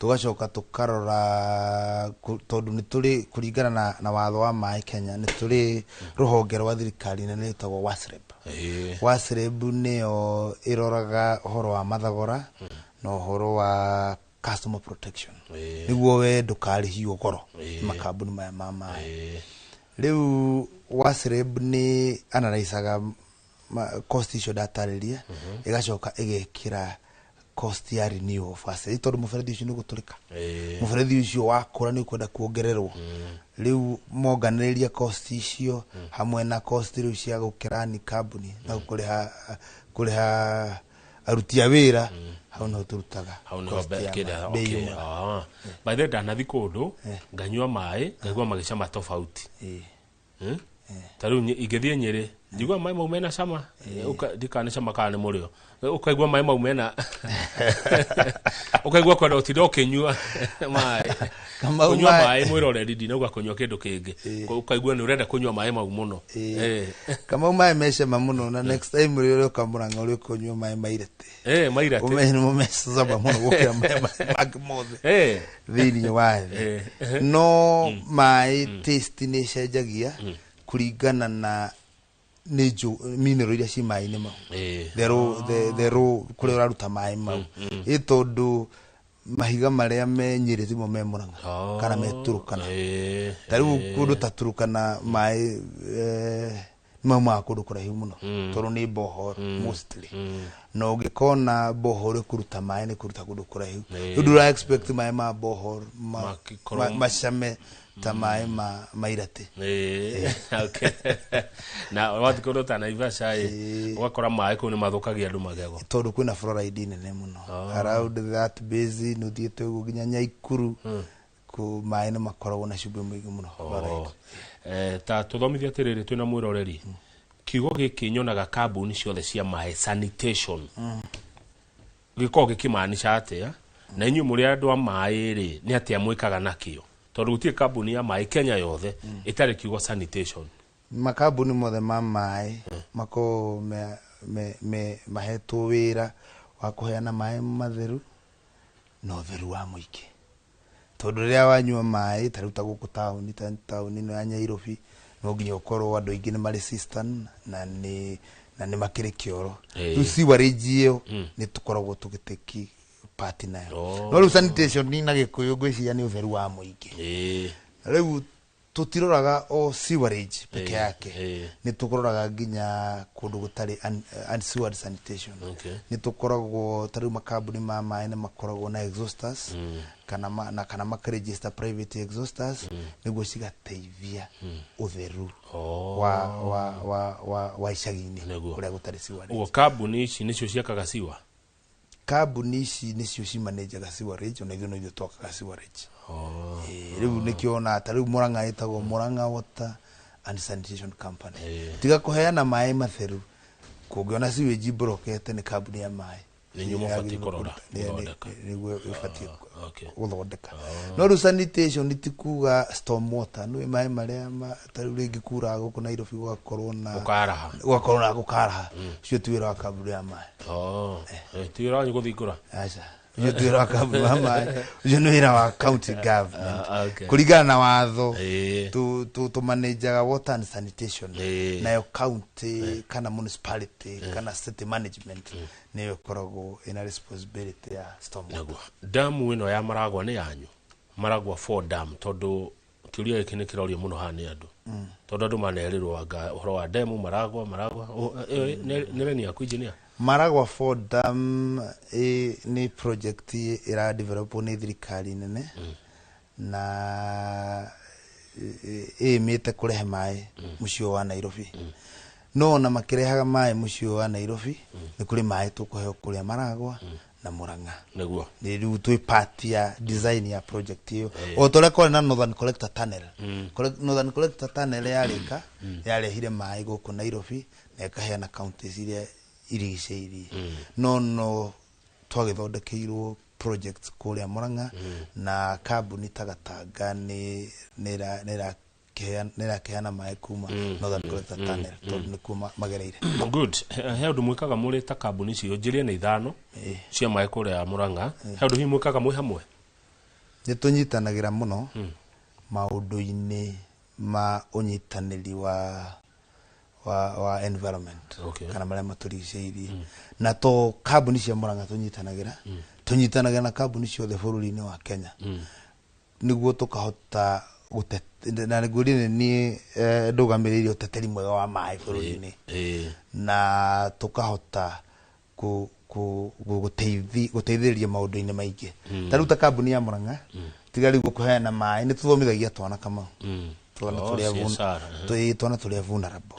Tũgacoka tũkarora tondũ nĩ tũrĩ kũringana na watho wa maĩ Kenya, nĩ tũrĩ rũhonge rwa thirikari nene rwĩtagwo WASREB. WASREB nĩyo ĩroraga ũhoro wa mathogora na ũhoro wa customer protection. Nĩguo we ndũkarĩhio goro makambuni maya ma maĩ. Rĩu WASREB nĩ analysaga cost icio ndatarĩria, ĩgacoka ĩgekĩra cost ya renewal of asset, tondũ mũberethi ũcio nĩ ũgũtũrĩka. Mũberethi ũcio wakũra nĩ ũkwenda kuongererwo. Rĩu monganĩrĩria cost icio hamwe na cost rĩu cia gũkĩrani kambuni na kũrĩha aruti a wĩra, hau nĩho tũrutaga hau nĩho cost ya kĩrĩa, bei okay. yumaga. By the way, ndanathi kũndũ nganyua maĩ ngaigua magĩcama tofauti. Ta rĩu ingĩthiĩ Nyĩrĩ njigua maĩ mau mena cama, ndikana cama kana nĩ mũrĩo, ũkaigua maĩ mau mena ũkaigua kwenda ũtinda ũkĩnyua maĩ. Kamau Kũnyua maĩ. maĩ mwĩroreri ndinauga kũnyua kĩndũ kĩngĩ, ũkaigua nĩ ũrenda kũnyua maĩ mau mũno. Kamau maĩ me cama mũno, na next time rĩrĩa ũrĩũka Mũrang'a ũrĩũka ũnyue maĩ ma Irete. Ma Irete. Ũmenye nĩmo me cama mũno gũkĩra maĩ mangĩ mothe thĩinĩ wa thĩ. No maĩ taste nĩ ĩcenjagia kũringana na nĩ mineral iria ci maĩ-inĩ mau. The raw, the raw kũrĩa ũraruta maĩ mau. Ĩ tondũ mahiga marĩa me Nyĩrĩ timo me Mũrang'a kana me Turukana. Ta rĩu kũndũ ta Turukana maĩ maumaga kũndũ kũraihu mũno tondũ nĩ borehole mostly. Na ũngĩkona borehole ĩkũruta maĩ nĩ kũruta kũndũ kũraihu. Rĩu ndũra expect maĩ ma borehole macame ta maĩ ma Irate. Okay. Na wathiĩ kũndũ ta Naivasha ĩ, ũgakora maĩ kũu nĩ mathũkagia andũ magego. Tondũ kwĩna fluoride nene mũno. Around that basin ũthiĩte ũguo nginya Nyaikuru, kũ maĩ nĩ makoragwo na cumbĩ mũingĩ mũno. Fluoride. Ta tũthomithie atĩrĩrĩ twĩna mwĩroreri, kiugo gĩkĩ nyonaga kambuni ciothe cia maĩ sanitation, gĩkoragwo gĩkĩmaanisha atĩa? Na inyuĩ mũrĩ andũ a maĩ rĩ, nĩ atĩa mwĩkaga nakĩo? Tondũ gũtirĩ kambuni ya maĩ Kenya yothe ĩtarĩ kiugo sanitation. Makambuni mothe ma maĩ makoragwo mahetwo wĩra wa kũheana maĩ matheru na ũtheru wa mũingĩ. Tondũ rĩrĩa wanyua maĩ ta rĩu ta gũkũ taũni, ta taũni ĩno ya Nyairobi, no nginya ũkorwo andũ aingĩ nĩ marĩ cistern na nĩ makĩrĩ kĩoro. Rĩu sewerage ĩyo nĩ tũkoragwo tũgĩteki part nayo. No rĩu sanitation na Gĩkũyũ ngwĩciria nĩ ũtheru wa mũingĩ. Rĩu Tutiroraga o sewerage peke yake, nĩ tũkũroraga nginya kũndũ gũtarĩ unsewered sanitation. Nĩ tũkoragwo ta rĩu makambuni ma maĩ nĩ makoragwo na exhausters kana na kana makaregister private exhausters nĩguo cigateithia ũtheru wa icagi-inĩ kũrĩa gũtarĩ sewerage. Ũguo kambuni ici nĩcio ciakaga siwa? Kambuni ici nĩcio cimanejaga sewerage, ona ithuĩ no ithuĩ twakaga sewerage. Rĩu nĩkĩo ona ta rĩu Murang'a ĩtagwo Murang'a Water and Sanitation Company. Tiga kũheana maĩ matheru, kũngĩona sewage mborokete nĩ kambuni ya maĩ. Nĩ inyuĩ mũbatiĩ kũrora, gũthondeka. Nĩguo ĩbatiĩ gũthondeka. No rĩu sanitation ti kuga storm water, nĩ maĩ marĩa ta rĩu rĩngĩ kuraga gũkũ Nairobi gũgakorwo na gũkaraha. Gũgakorwo na gũkaraha. Ũcio ti wĩra wa kambuni ya maĩ. Ti wĩra wanyu gũthingũra? Aca. Ũcio ti wĩra wa kambuni ya maĩ. Ũcio nĩ wĩra wa county government. Kũringana na watho, tũmanejaga water and sanitation. Nayo county kana municipality kana city management nĩyo ĩkoragwo ĩna responsibility ya storm water. Naguo damu ĩno ya Maragwa nĩ yanyu? Maragwa 4 dam, tondũ kĩũria gĩkĩ nĩ kĩrorio mũno haha nĩ andũ, tondũ andũ manerĩrwo anga ũhoro wa demu Maragwa. Maragwa nĩ reni yaku, engineer? Maragwa 4 dam nĩ project ĩra develop nĩ thirikari nene na ĩmĩte kũrehe maĩ mũciĩ wa Nairobi. No ona makĩrehaga maĩ mũciĩ wa Nairobi, nĩ kũrĩ maĩ tũkũheo kũrĩa Maragwa na Murang'a. Nĩ rĩu twĩ part ya design ya project ĩyo, o ta ũrĩa kwarĩ na Northern Collector Tunnel. Northern Collector Tunnel yarĩka, yarehire maĩ gũkũ Nairobi na ĩkaheana counties iria irigicĩirie. No twagĩthondekeirwo project kũrĩa Murang'a na kambuni ta Gatanga nĩ nĩrakĩheana maĩ kuma Northern Collector Tunnel, tondũ nĩkuo magereire. Good. He ũndũ mwĩkaga mũrĩ ta kambuni icio njĩrĩe nĩ ithano cia maĩ kũrĩa Murang'a? He ũndũ hihi mwĩkaga mwĩ hamwe? Nĩ tũnyitanagĩra mũno maũndũ-inĩ ma ũnyitanĩri wa environment kana marĩa matũrigicĩirie. Na to kambuni cia Murang'a tũnyitanagĩra na kambuni ciothe bũrũri-inĩ wa Kenya nĩguo tũkahota na nĩguo niĩ niĩ ndũgamĩrĩire ũteteri mwega wa maĩ bũrũri-inĩ na tũkahota gũteithĩrĩria maũndũ-inĩ maingĩ. Ta rĩu ta kambuni ya Murang'a, tiga rĩu kũheana maĩ, nĩ tũthomithagia twana, Kamau, twana tũrĩa CSR, twana tũrĩa vulnerable.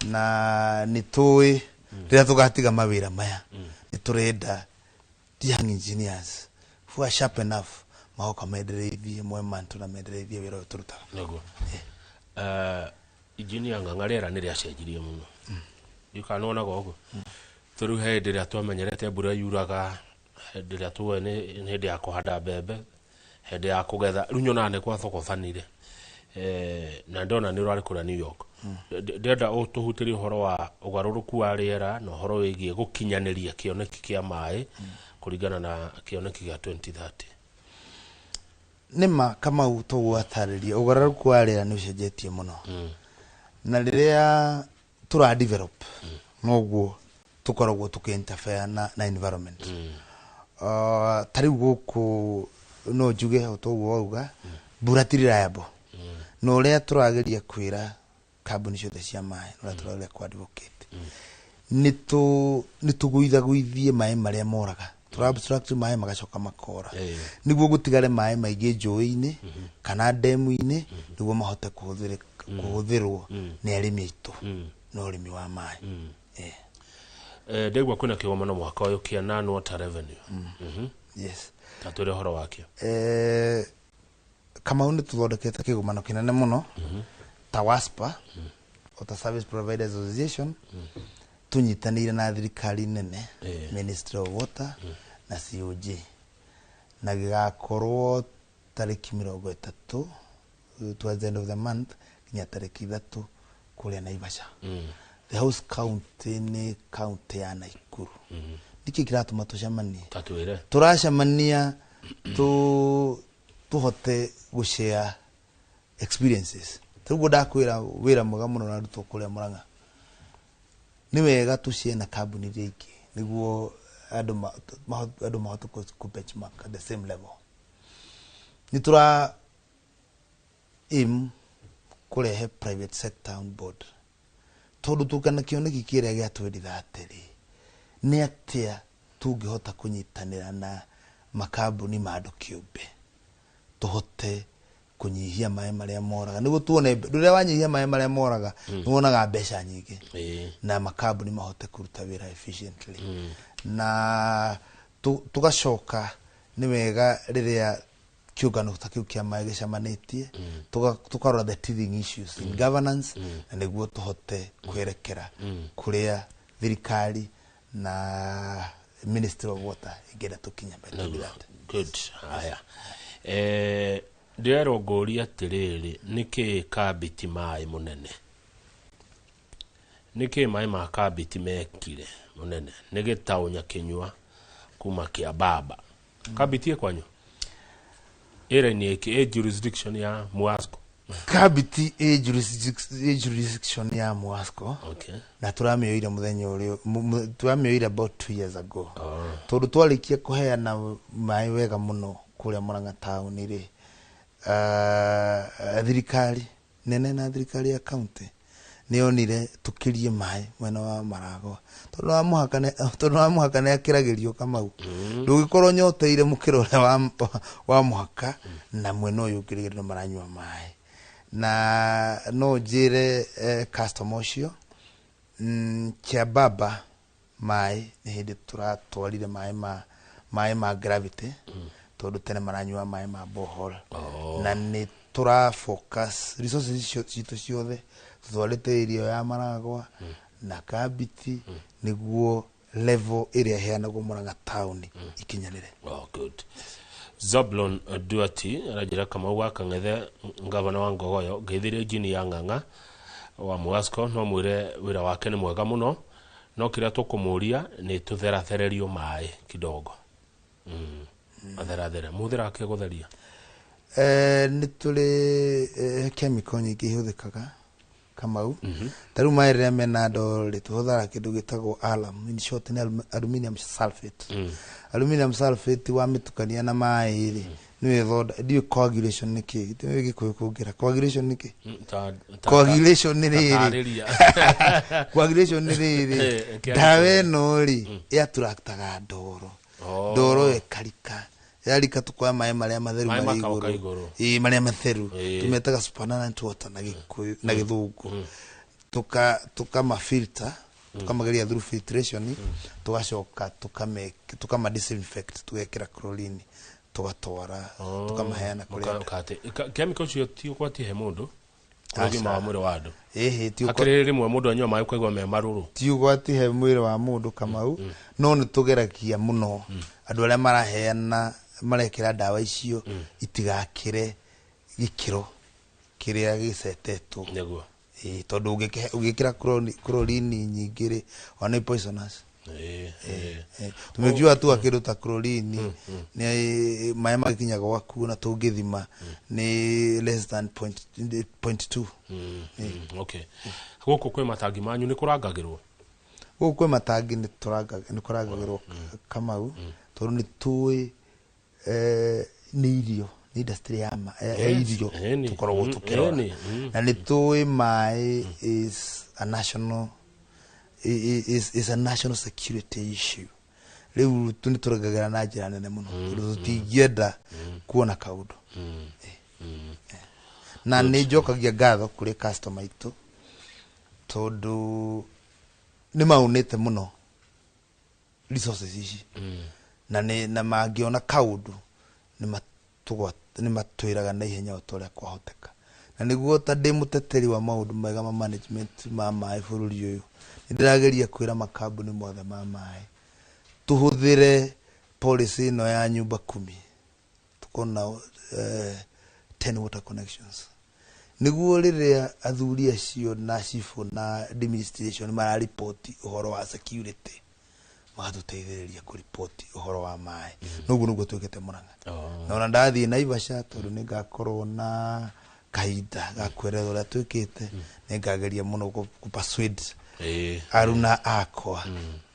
Na nĩ tũĩ rĩrĩa tũgatiga mawĩra maya, nĩ tũrenda young engineers who are sharp enough magoka mendereithie moe manto na mendereithie wĩra ũyũ tũrutaga. Nĩguo. Engineer Ng'ang'a, rĩera nĩ rĩacenjirie mũno, ndiũĩ nĩwonaga ũguo. Tondũ he hĩndĩ ĩrĩa twamenyerete mbura yuraga hĩndĩ ĩrĩa tuoĩ nĩ hĩndĩ ya kũhanda mbembe, hĩndĩ ya kũgetha. Rĩu nyonaga nĩ gwathogocanire. Na ndona nĩ ũrarĩ kũrĩa New York. Ndĩrenda ũtũhutĩrie ũhoro wa ũgarũrũku wa rĩera na ũhoro wĩgiĩ gũkinyanĩria kĩoneki kĩa maĩ kũringana na kĩoneki gĩa 2030. Nĩma, Kamau, tũgwatarĩria ũgarũrũku wa rĩera nĩ ũcenjetie mũno, na rĩrĩa tũra develop noguo tũkoragwo tũkĩ interfere na environment. Ta rĩu gũkũ no njuge o toguo wauga, mbura ti reliable, na ũrĩa tũrageria kwĩra kambuni ciothe cia maĩ, ũrĩa tũrageria kũ advocate nĩ tũgũithagũithie maĩ marĩa moraga. Tũra abstract maĩ magacoka makora nĩguo gũtigare maĩ maingĩ njũĩ-inĩ kana ndemu-inĩ nĩguo mahote kũhũthĩrwo nĩ arĩmi aitũ na ũrĩmi wa maĩ. Ndĩgua kwĩna kĩgomano mwaka ũyũ kĩa non water revenue. Yes. Ta twĩre ũhoro wakĩo. Kamau, nĩ tũthondekete kĩgomano kĩnene mũno ta WASPA, Water Service Providers Association, tũnyitanĩire na thirikari nene, Ministry of Water na COG, na gĩgakorwo tarĩki 30 towards the end of the month nginya tarĩki 3 kũrĩa Naivasha. The host county nĩ county ya Naikuru. Nĩkĩ kĩratũma tũcemanie? Ta twĩre. Tũracemania tũhote gũshare experiences. Ta rĩu ndakwĩra wĩra mwega mũno ũrarutwo kũrĩa Murang'a, nĩ wega tũshare na kambuni iria ingĩ nĩguo andũ mahote kũ benchmark at the same level. Nĩ tũra aim Kũrehe private sector on board, tondũ tũka na kĩoneki kĩrĩa gĩa 2030 rĩ, nĩ atĩa tũngĩhota kũnyitanĩra na makambuni ma andũ kĩũmbe tũhote kũnyihia maĩ marĩa moraga, nĩguo tuone rĩrĩa wanyihia maĩ marĩa moraga nĩ wonaga mbeca nyingĩ na makambuni mahote kũruta wĩra efficiently. Na tũgacoka nĩ wega rĩrĩa kĩũngano ta kĩu kĩa maĩ gĩcemanĩtie tũkarora the teething issues in governance, na nĩguo tũhote kwerekera kũrĩa thirikari na Ministry of Water ingĩenda tũkinye by 2030. Good. Haya, ndĩrerwo ngũria atĩrĩrĩ, nĩkĩ Kambiti maĩ mũnene, nĩkĩ maĩ ma Kambiti mekire mũnene? Nĩ gĩtaũ Nyakinyua kuma kĩa baba. Kambiti ĩ kwanyu ĩra-inĩ ĩkĩ ĩ jurisdiction ya Muasco? Kambiti ĩ jurisdiction ya Muasco. Na tũramĩoire mũthenya ũrĩa tũramĩoire about 2 years ago, tondũ twarĩkia kũheana maĩ wega mũno kũrĩa Murang'a taũni rĩ, thirikari nene na thirikari ya county nĩyonire tũkĩrie maĩ mwena wa Maragwa, tondũ wa mũhaka tondũ wa mũhaka nĩ akĩragĩrio Kamau. Ndũngĩkorwo nyoteire mũkĩra ũrĩa wa mũhaka na mwena ũyũ ũngĩ rĩrĩa maranyua maĩ. Na no njĩre customer ũcio, Kĩambamba maĩ nĩ hĩndĩ tũratwarire maĩ ma gravity, tondũ tene maranyua maĩ ma borehole. Na nĩ tũra focus resources icio citũ ciothe tũtwarĩte irio ya Maragwa na Kambiti, nĩguo level ĩrĩa ĩheanagwo Murang'a taũni ikinyanĩre. Oh, good. Zablon Duati aranjĩra, Kamau wa Kang'ethe, ngavana wa Ngogoyo, ngeithĩrie engineer Ng'ang'a wa Muasco, no mwĩre wĩra wake nĩ mwega mũno, no kĩrĩa tũkũmũria nĩ tũtherathererio maĩ kidogo. Matherathere mũhũthĩraga kĩ gũtheria? Nĩ tũrĩ chemical nyingĩ ihũthĩkaga, Kamau. Ta rĩu maĩ rĩrĩa mena ndoro rĩ, tũhũthĩraga kĩndũ gĩtagwo alum, in short nĩ aluminium sulfate. Aluminium sulfate wamĩtukania na maĩ rĩ, nĩyo ĩthonda, ndiũĩ coagulation nĩ kĩ, ndiũĩ Gĩkũyũ kũngĩra coagulation nĩ kĩ. Coagulation nĩ rĩrĩ. Taarĩria. Coagulation nĩ rĩrĩ, ndawa ĩno rĩ ĩattractaga ndoro. Ndoro ĩyo ĩkarika, yarika tukoya maĩ marĩa matheru Maĩ marĩ makoka igũrũ. Igũrũ. Ĩĩ, marĩa matheru tũmetaga supernatant water na Gĩkũyũ na Gĩthũngũ, tukama filter, tukamageria through filtration, tugacoka tukama disinfect, tugekĩra chlorine, tugatwara, tukamaheana kũrĩ andũ. Chemical ũcio ti ũgwati he mũndũ kũrĩ ũgima wa mwĩrĩ wa andũ? Ĩhĩ, ti Hakĩrĩ rĩmwe mũndũ anyua maĩ ũkaigua me marũrũ. Ti ũgwati he mwĩrĩ wa mũndũ, Kamau, no nĩ tũgeragia mũno andũ arĩa maraheana marekĩra ndawa icio itigakĩre gĩkĩro kĩrĩa gĩcetetwo. Ĩĩ, tondũ ũngĩkĩra chlorine nyingĩ rĩ, ona nĩ poisonous. Tumejua tu kĩndũ ta chlorine nĩ maĩ magĩkinya gwaku na tũngĩthima nĩ less than point two. Okay, gũkũ kwĩ matangi manyu nĩ kũrangagĩrwo? Gũkũ kwĩ matangi nĩ kũrangagĩrwo, Kamau, tondũ nĩ tũĩ nĩ irio, nĩ industry ya irio tũkoragwo tũkĩrora. Na nĩ tũĩ maĩ is a national security issue. Rĩu tu nĩ tũrangagĩra na njĩra nene mũno, tondũ tũtingĩenda kuona kaũndũ. Na nĩ njokagia ngatho kũrĩ customer aitũ, tondũ nĩ maunĩte mũno resources ici, na nĩ na mangĩona kaũndũ nĩ matwĩraga na ihenya o ta ũrĩa kwahoteka. Na nĩguo ta ndĩ mũteteri wa maũndũ mega ma management ma maĩ bũrũri ũyũ, nĩ ndĩrageria kwĩra makambuni mothe ma maĩ tũhũthĩre policy ĩno ya nyumba kumi, tukorwo na 10 water connections, nĩguo rĩrĩa athuri acio na cibũ na administration mararipoti ũhoro wa security, magatũteithĩrĩria kũripoti ũhoro wa maĩ. Noguo nĩguo twĩkĩte Murang'a. Na ona ndathiĩ Naivasha, tondũ nĩ ngakorwo na kahinda ga kweretha ũrĩa twĩkĩte, nĩ ngageria mũno kũ persuade aruna akwa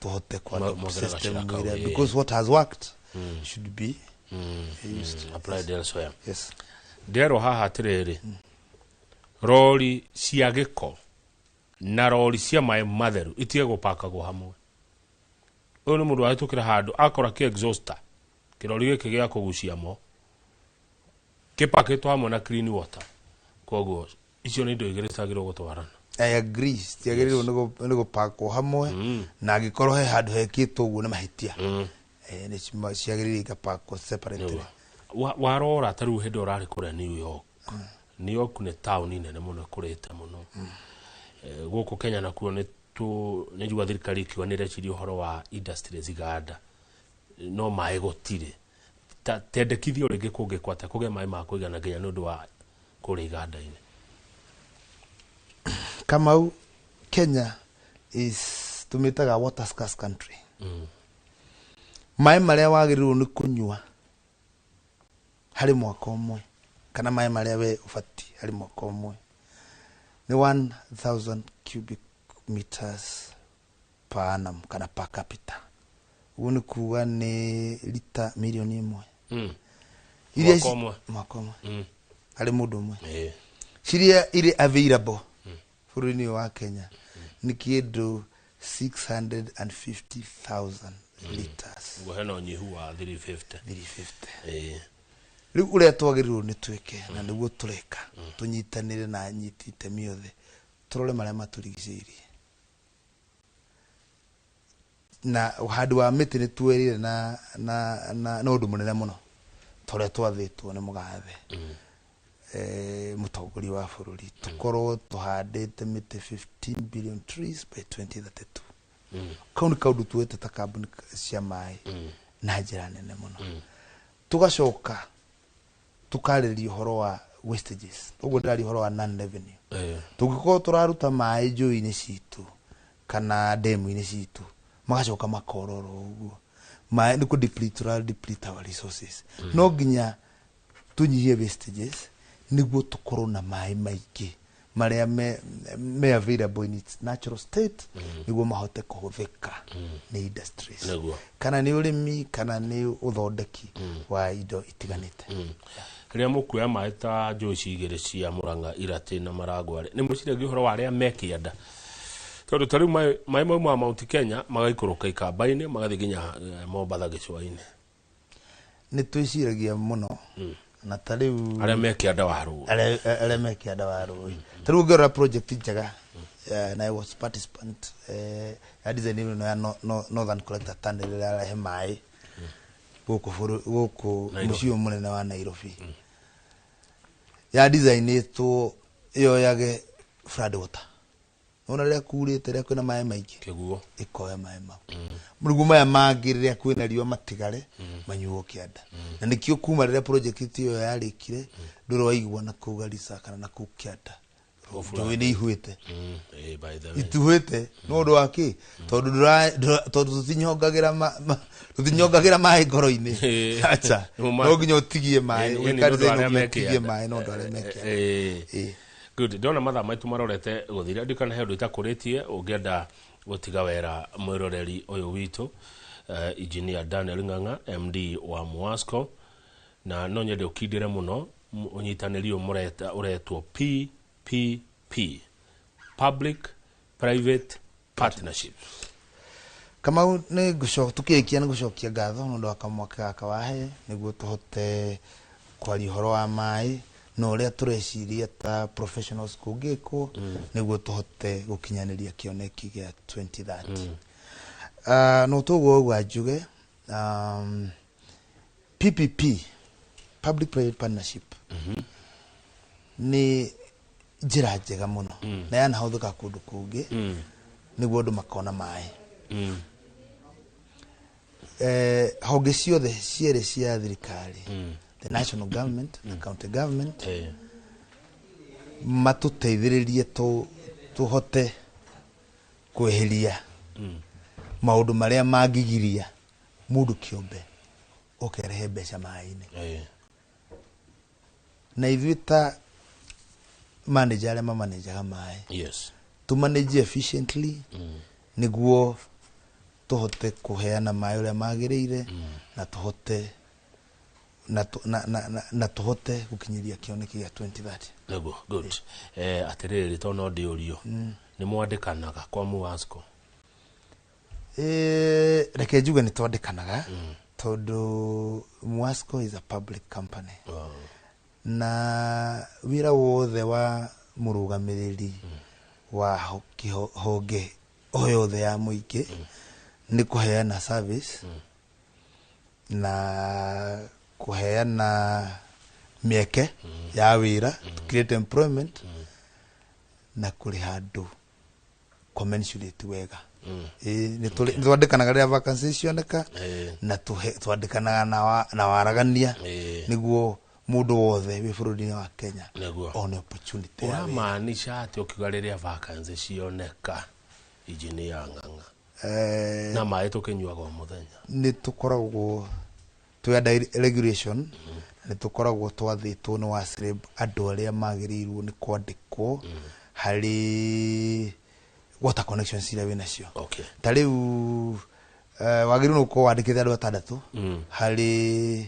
tũhote ku adopt Mongerera system gacĩra kau, ĩrĩa, because what has worked should be used. Applied elsewhere. Yes. Ndĩrerwo haha atĩrĩrĩ, Rori cia gĩko na rori cia maĩ matheru itige gũpakagwo hamwe. Ũyũ nĩ mũndũ wahĩtũkĩra handũ akora kĩ exhauster kĩrori gĩkĩ gĩa kũgucia mo kĩpakĩtwo hamwe na clean water, koguo icio nĩ indo igĩrĩ citagĩrĩirwo gũtwarana. I agree, citiagĩrĩirwo nĩ gũpakwo hamwe, na angĩkorwo he handũ hekĩtwo ũguo nĩ mahĩtia. Nĩ ciagĩrĩire igapakwo separately. Warora ta rĩu hĩndĩ ĩyo ũrarĩ kũrĩa New York. New York nĩ taũni nene mũno ĩkũrĩte mũno. Gũkũ Kenya nakuo nĩ nĩ njigua thirikari ikiuga nĩ ĩreciria ũhoro wa industries iganda, no maĩ gũtirĩ. Tendekithio rĩngĩ kũngĩkwo atĩa kũgĩe maĩ ma kũigana nginya nĩ ũndũ wa kũrĩa iganda-inĩ? Kamau, Kenya is tũmĩtaga water scarce country. Maĩ marĩa wagĩrĩirwo nĩ kũnyua harĩ mwaka ũmwe, kana maĩ marĩa we ũbatiĩ harĩ mwaka ũmwe, nĩ 1000 cubic meters per annum kana per capita. Ũguo nĩ kuga nĩ lita mirioni 1. Iria Mwaka ũmwe. Mwaka ũmwe. Harĩ mũndũ ũmwe. Ĩĩ. Ciria irĩ available bũrũri-inĩ ũyũ wa Kenya nĩ kĩndũ 650,000 liters. Ũguo hena ũnyihu wa 350. 350. Ĩĩ. Rĩu ũrĩa twagĩrĩirwo nĩ twĩke, na nĩguo tũreka, tũnyitanĩre na anyiti itemi othe, tũrore marĩa matũrigicĩirie. Na ũhandi wa mĩtĩ nĩ tuerire na ũndũ mũnene mũno ta ũrĩa twathĩtwo nĩ mũgathe. Mũtongoria wa bũrũri, tũkorwo tũhandĩte mĩtĩ 15 billion trees by 2032. Kau nĩ kaũndũ tuoete ta kambuni cia maĩ na njĩra nene mũno. Tũgacoka tũkarĩrĩria ũhoro wa wastages, ũguo ndĩraria ũhoro wa non revenue. Tũngĩkorwo tũraruta maĩ njũĩ-inĩ citũ kana ndemu-inĩ citũ, magacoka makororo ũguo, maĩ nĩ kũ deplete, tũra deplete our resources. No nginya tũnyihie wastages nĩguo tũkorwo na maĩ maingĩ marĩa me available in its natural state, nĩguo mahote kũhũthĩka nĩ industries, kana nĩ ũrĩmi, kana nĩ ũthondeki wa indo itiganĩte. Rĩrĩa mũkuoya maĩ ta njũĩ ici igĩrĩ cia Murang'a, Iratĩ na Maragwa rĩ, nĩ mwĩciragia ũhoro wa arĩa me kĩanda? Tondũ ta rĩu maĩ maumaga Mount Kenya magaikũrũka ikamba-inĩ magathiĩ nginya Mombatha gĩcũa-inĩ. Nĩ twĩciragia mũno, na ta rĩu arĩa me kĩanda wa rũĩ, arĩa me kĩanda wa rũĩ, ta rĩu ũngĩrora project njega, na I was participant, ya design ĩno ya Northern Collector Tunnel ĩrĩa ĩrarehe maĩ gũkũ gũkũ Nairobi. mũciĩ ũyũ mũnene wa Nairobi, ya designĩtwo yoyage flood water. Ona rĩrĩa kurĩte, rĩrĩa kwĩna maĩ maingĩ, kĩguo, ĩkoya maĩ mau, rĩu maya mangĩ rĩrĩa kwĩna riũa matigare manyuo kĩanda. Na nĩkĩo kuma rĩrĩa project ĩyo yarĩkire, ndũrĩ waigua na kũu Garissa kana na kũu kĩanda njũĩ nĩ ihuĩte. By the way. Ituhĩte nĩ ũndũ wa kĩ? Tondũ tondũ tũtinyongagĩra maĩ ngoro-inĩ. Acha, no nginya ũtigie maĩ. Ĩĩ, nĩ Ũgĩka ũndũ design arĩa no nginya ũtigie me kĩanda. maĩ, no ũndũ arĩa me kĩanda. Ĩĩ. Good. Ndona mathaa maitũ marorete gũthira, ndikana he ũndũ itakũrĩtie ũngĩenda gũtiga wera mwĩroreri ũyũ witũ, Engineer Daniel Ng'ang'a, MD wa Muasco, na no nyende ũkindĩre mũno ũnyitanĩri ũyũ mũreta ũretwo PPP, Public Private Partnership. Kamau, nĩ ngũcoka tukĩrĩkia nĩ gũcokia ngatho nĩ ũndũ wa kamweke gaka wahe nĩguo tũhote kwaria ũhoro wa maĩ na ũrĩa tũreciria ta professionals kũngĩkwo nĩguo tũhote gũkinyanĩria kĩoneki gĩa 2030. No toguo ũguo njuge, PPP, Public Private Partnership, nĩ njĩra njega mũno na yanahũthĩka kũndũ kũngĩ nĩguo andũ makona maĩ. Honge ciothe cierĩ cia thirikari, the national government na county government, matũteithĩrĩrie tũhote kweheria maũndũ marĩa mangĩgiria mũndũ kĩũmbe oke arehe mbeca maĩ-inĩ. Na ithuĩ ta manager arĩa mamanajaga maĩ, tũ manage efficiently nĩguo tũhote kũheana maĩ ũrĩa magĩrĩire na tũhote na, na, na, na, na tũhote gũkinyĩria kĩoneki gĩa 2030. Nĩguo, good. Atĩrĩrĩ, to no ndĩũrio, nĩ mwandĩkanaga kwa Muwasco? Reke njuge nĩ twandĩkanaga, tondũ Muwasco is a public company, na wĩra wothe wa mũrũgamĩrĩri wa honge o yothe ya mũingĩ nĩ kũheana service na kũheana mĩeke ya wĩra, to create employment, na kũrĩha andũ commensurate wega. Ĩĩ, nĩ twandĩkanaga rĩrĩa vacancies cioneka, na twandĩkanaga na waragania, nĩguo mũndũ wothe wĩ bũrũri-inĩ wa Kenya one opportunity ya wĩra. Ũramaanisha atĩ ũkiuga rĩrĩa vacancy cioneka, Engineer Ng'ang'a? Na maĩ tũkĩnyuaga o mũthenya. Nĩ tũkoragwo twĩ under regulation, nĩ tũkoragwo twathĩtwo nĩ WASREB andũ arĩa magĩrĩirwo nĩ kwandĩkwo harĩ water connections iria wĩnacio. Ta rĩu, wagĩrĩirwo nĩ gũkorwo wandĩkĩte andũ atandatũ harĩ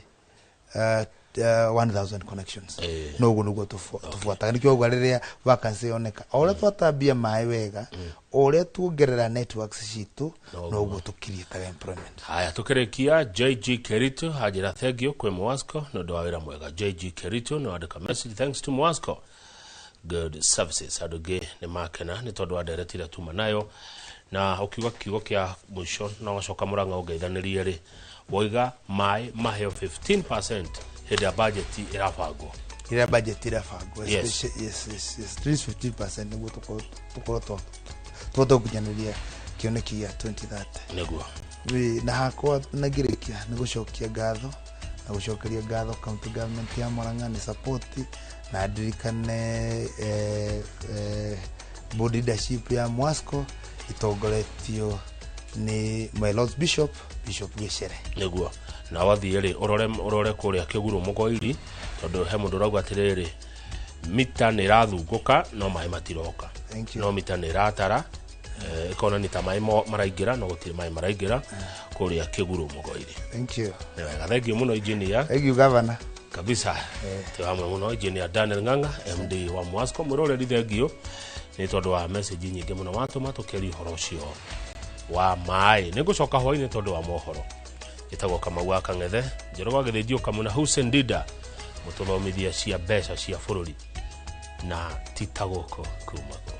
1000 connections. No ũguo nĩguo tũbuataga. Nĩkĩo ũguo rĩrĩa vacancy yoneka, o ũrĩa twatambia maĩ wega, o ũrĩa tuongerera networks citũ, noguo tũkiriĩtaga employment. Haya, tukĩrĩkia, JG Kerito anjĩra thank you kwĩ Muwasco nĩ ũndũ wa wĩra mwega. JG Kerito nĩ wandĩka message, "Thanks to Muwasco, good services." Andũ angĩ nĩ makena nĩ tondũ wa ndereti ĩrĩa tuma nayo, na ũkiuga kiugo kĩa mũico na wacoka Mũrang'a ũngeithanĩrie rĩ, woiga maĩ maheo 15% hĩndĩ ya budget ĩrabangwo. Rĩrĩa budget ĩrabangwo. Yes, at least 15% nĩguo tũkorwo tũhote gũkinyanĩria kĩoneki gĩa 2030. Na hakwa na ngĩrĩkia nĩ gũcokia ngatho na gũcokeria ngatho county government ya Murang'a nĩ support, na ndirikane board leadership ya Mwasco itongoretio nĩ my Lord Bishop, Bishop Gĩcere. Nĩguo, na wathiĩ rĩ, ũrore kũrĩa Kĩgurũ Mũgoiri, tondũ he mũndũ ũrauga atĩrĩrĩ, mita nĩ ĩrathungũka no maĩ matiroka. Thank you. No mita nĩ ĩratara, ĩkonania ta maĩ maraingĩra, no gũtirĩ maĩ maraingĩra kũrĩa Kĩgurũ Mũgoiri. Thank you. Nĩ wega, thank you mũno, engineer. Thank you, Governor. Kabisa, twĩ hamwe mũno. Engineer Daniel Ng'ang'a, MD wa Mwasco. Mwĩroreri, thank you nĩ tondũ wa message nyingĩ mũno watũma tũkĩaria ũhoro ũcio wa maĩ. Nĩ ngũcoka hwainĩ tondũ wa mohoro. Ĩtagwo Kamau wa Kang'ethe, Njoroge wa Gĩthĩnji, Kamuna Hussein Dida mũtũthomithia cia mbeca cia bũrũri, na ti ta gũkũ kumagwo.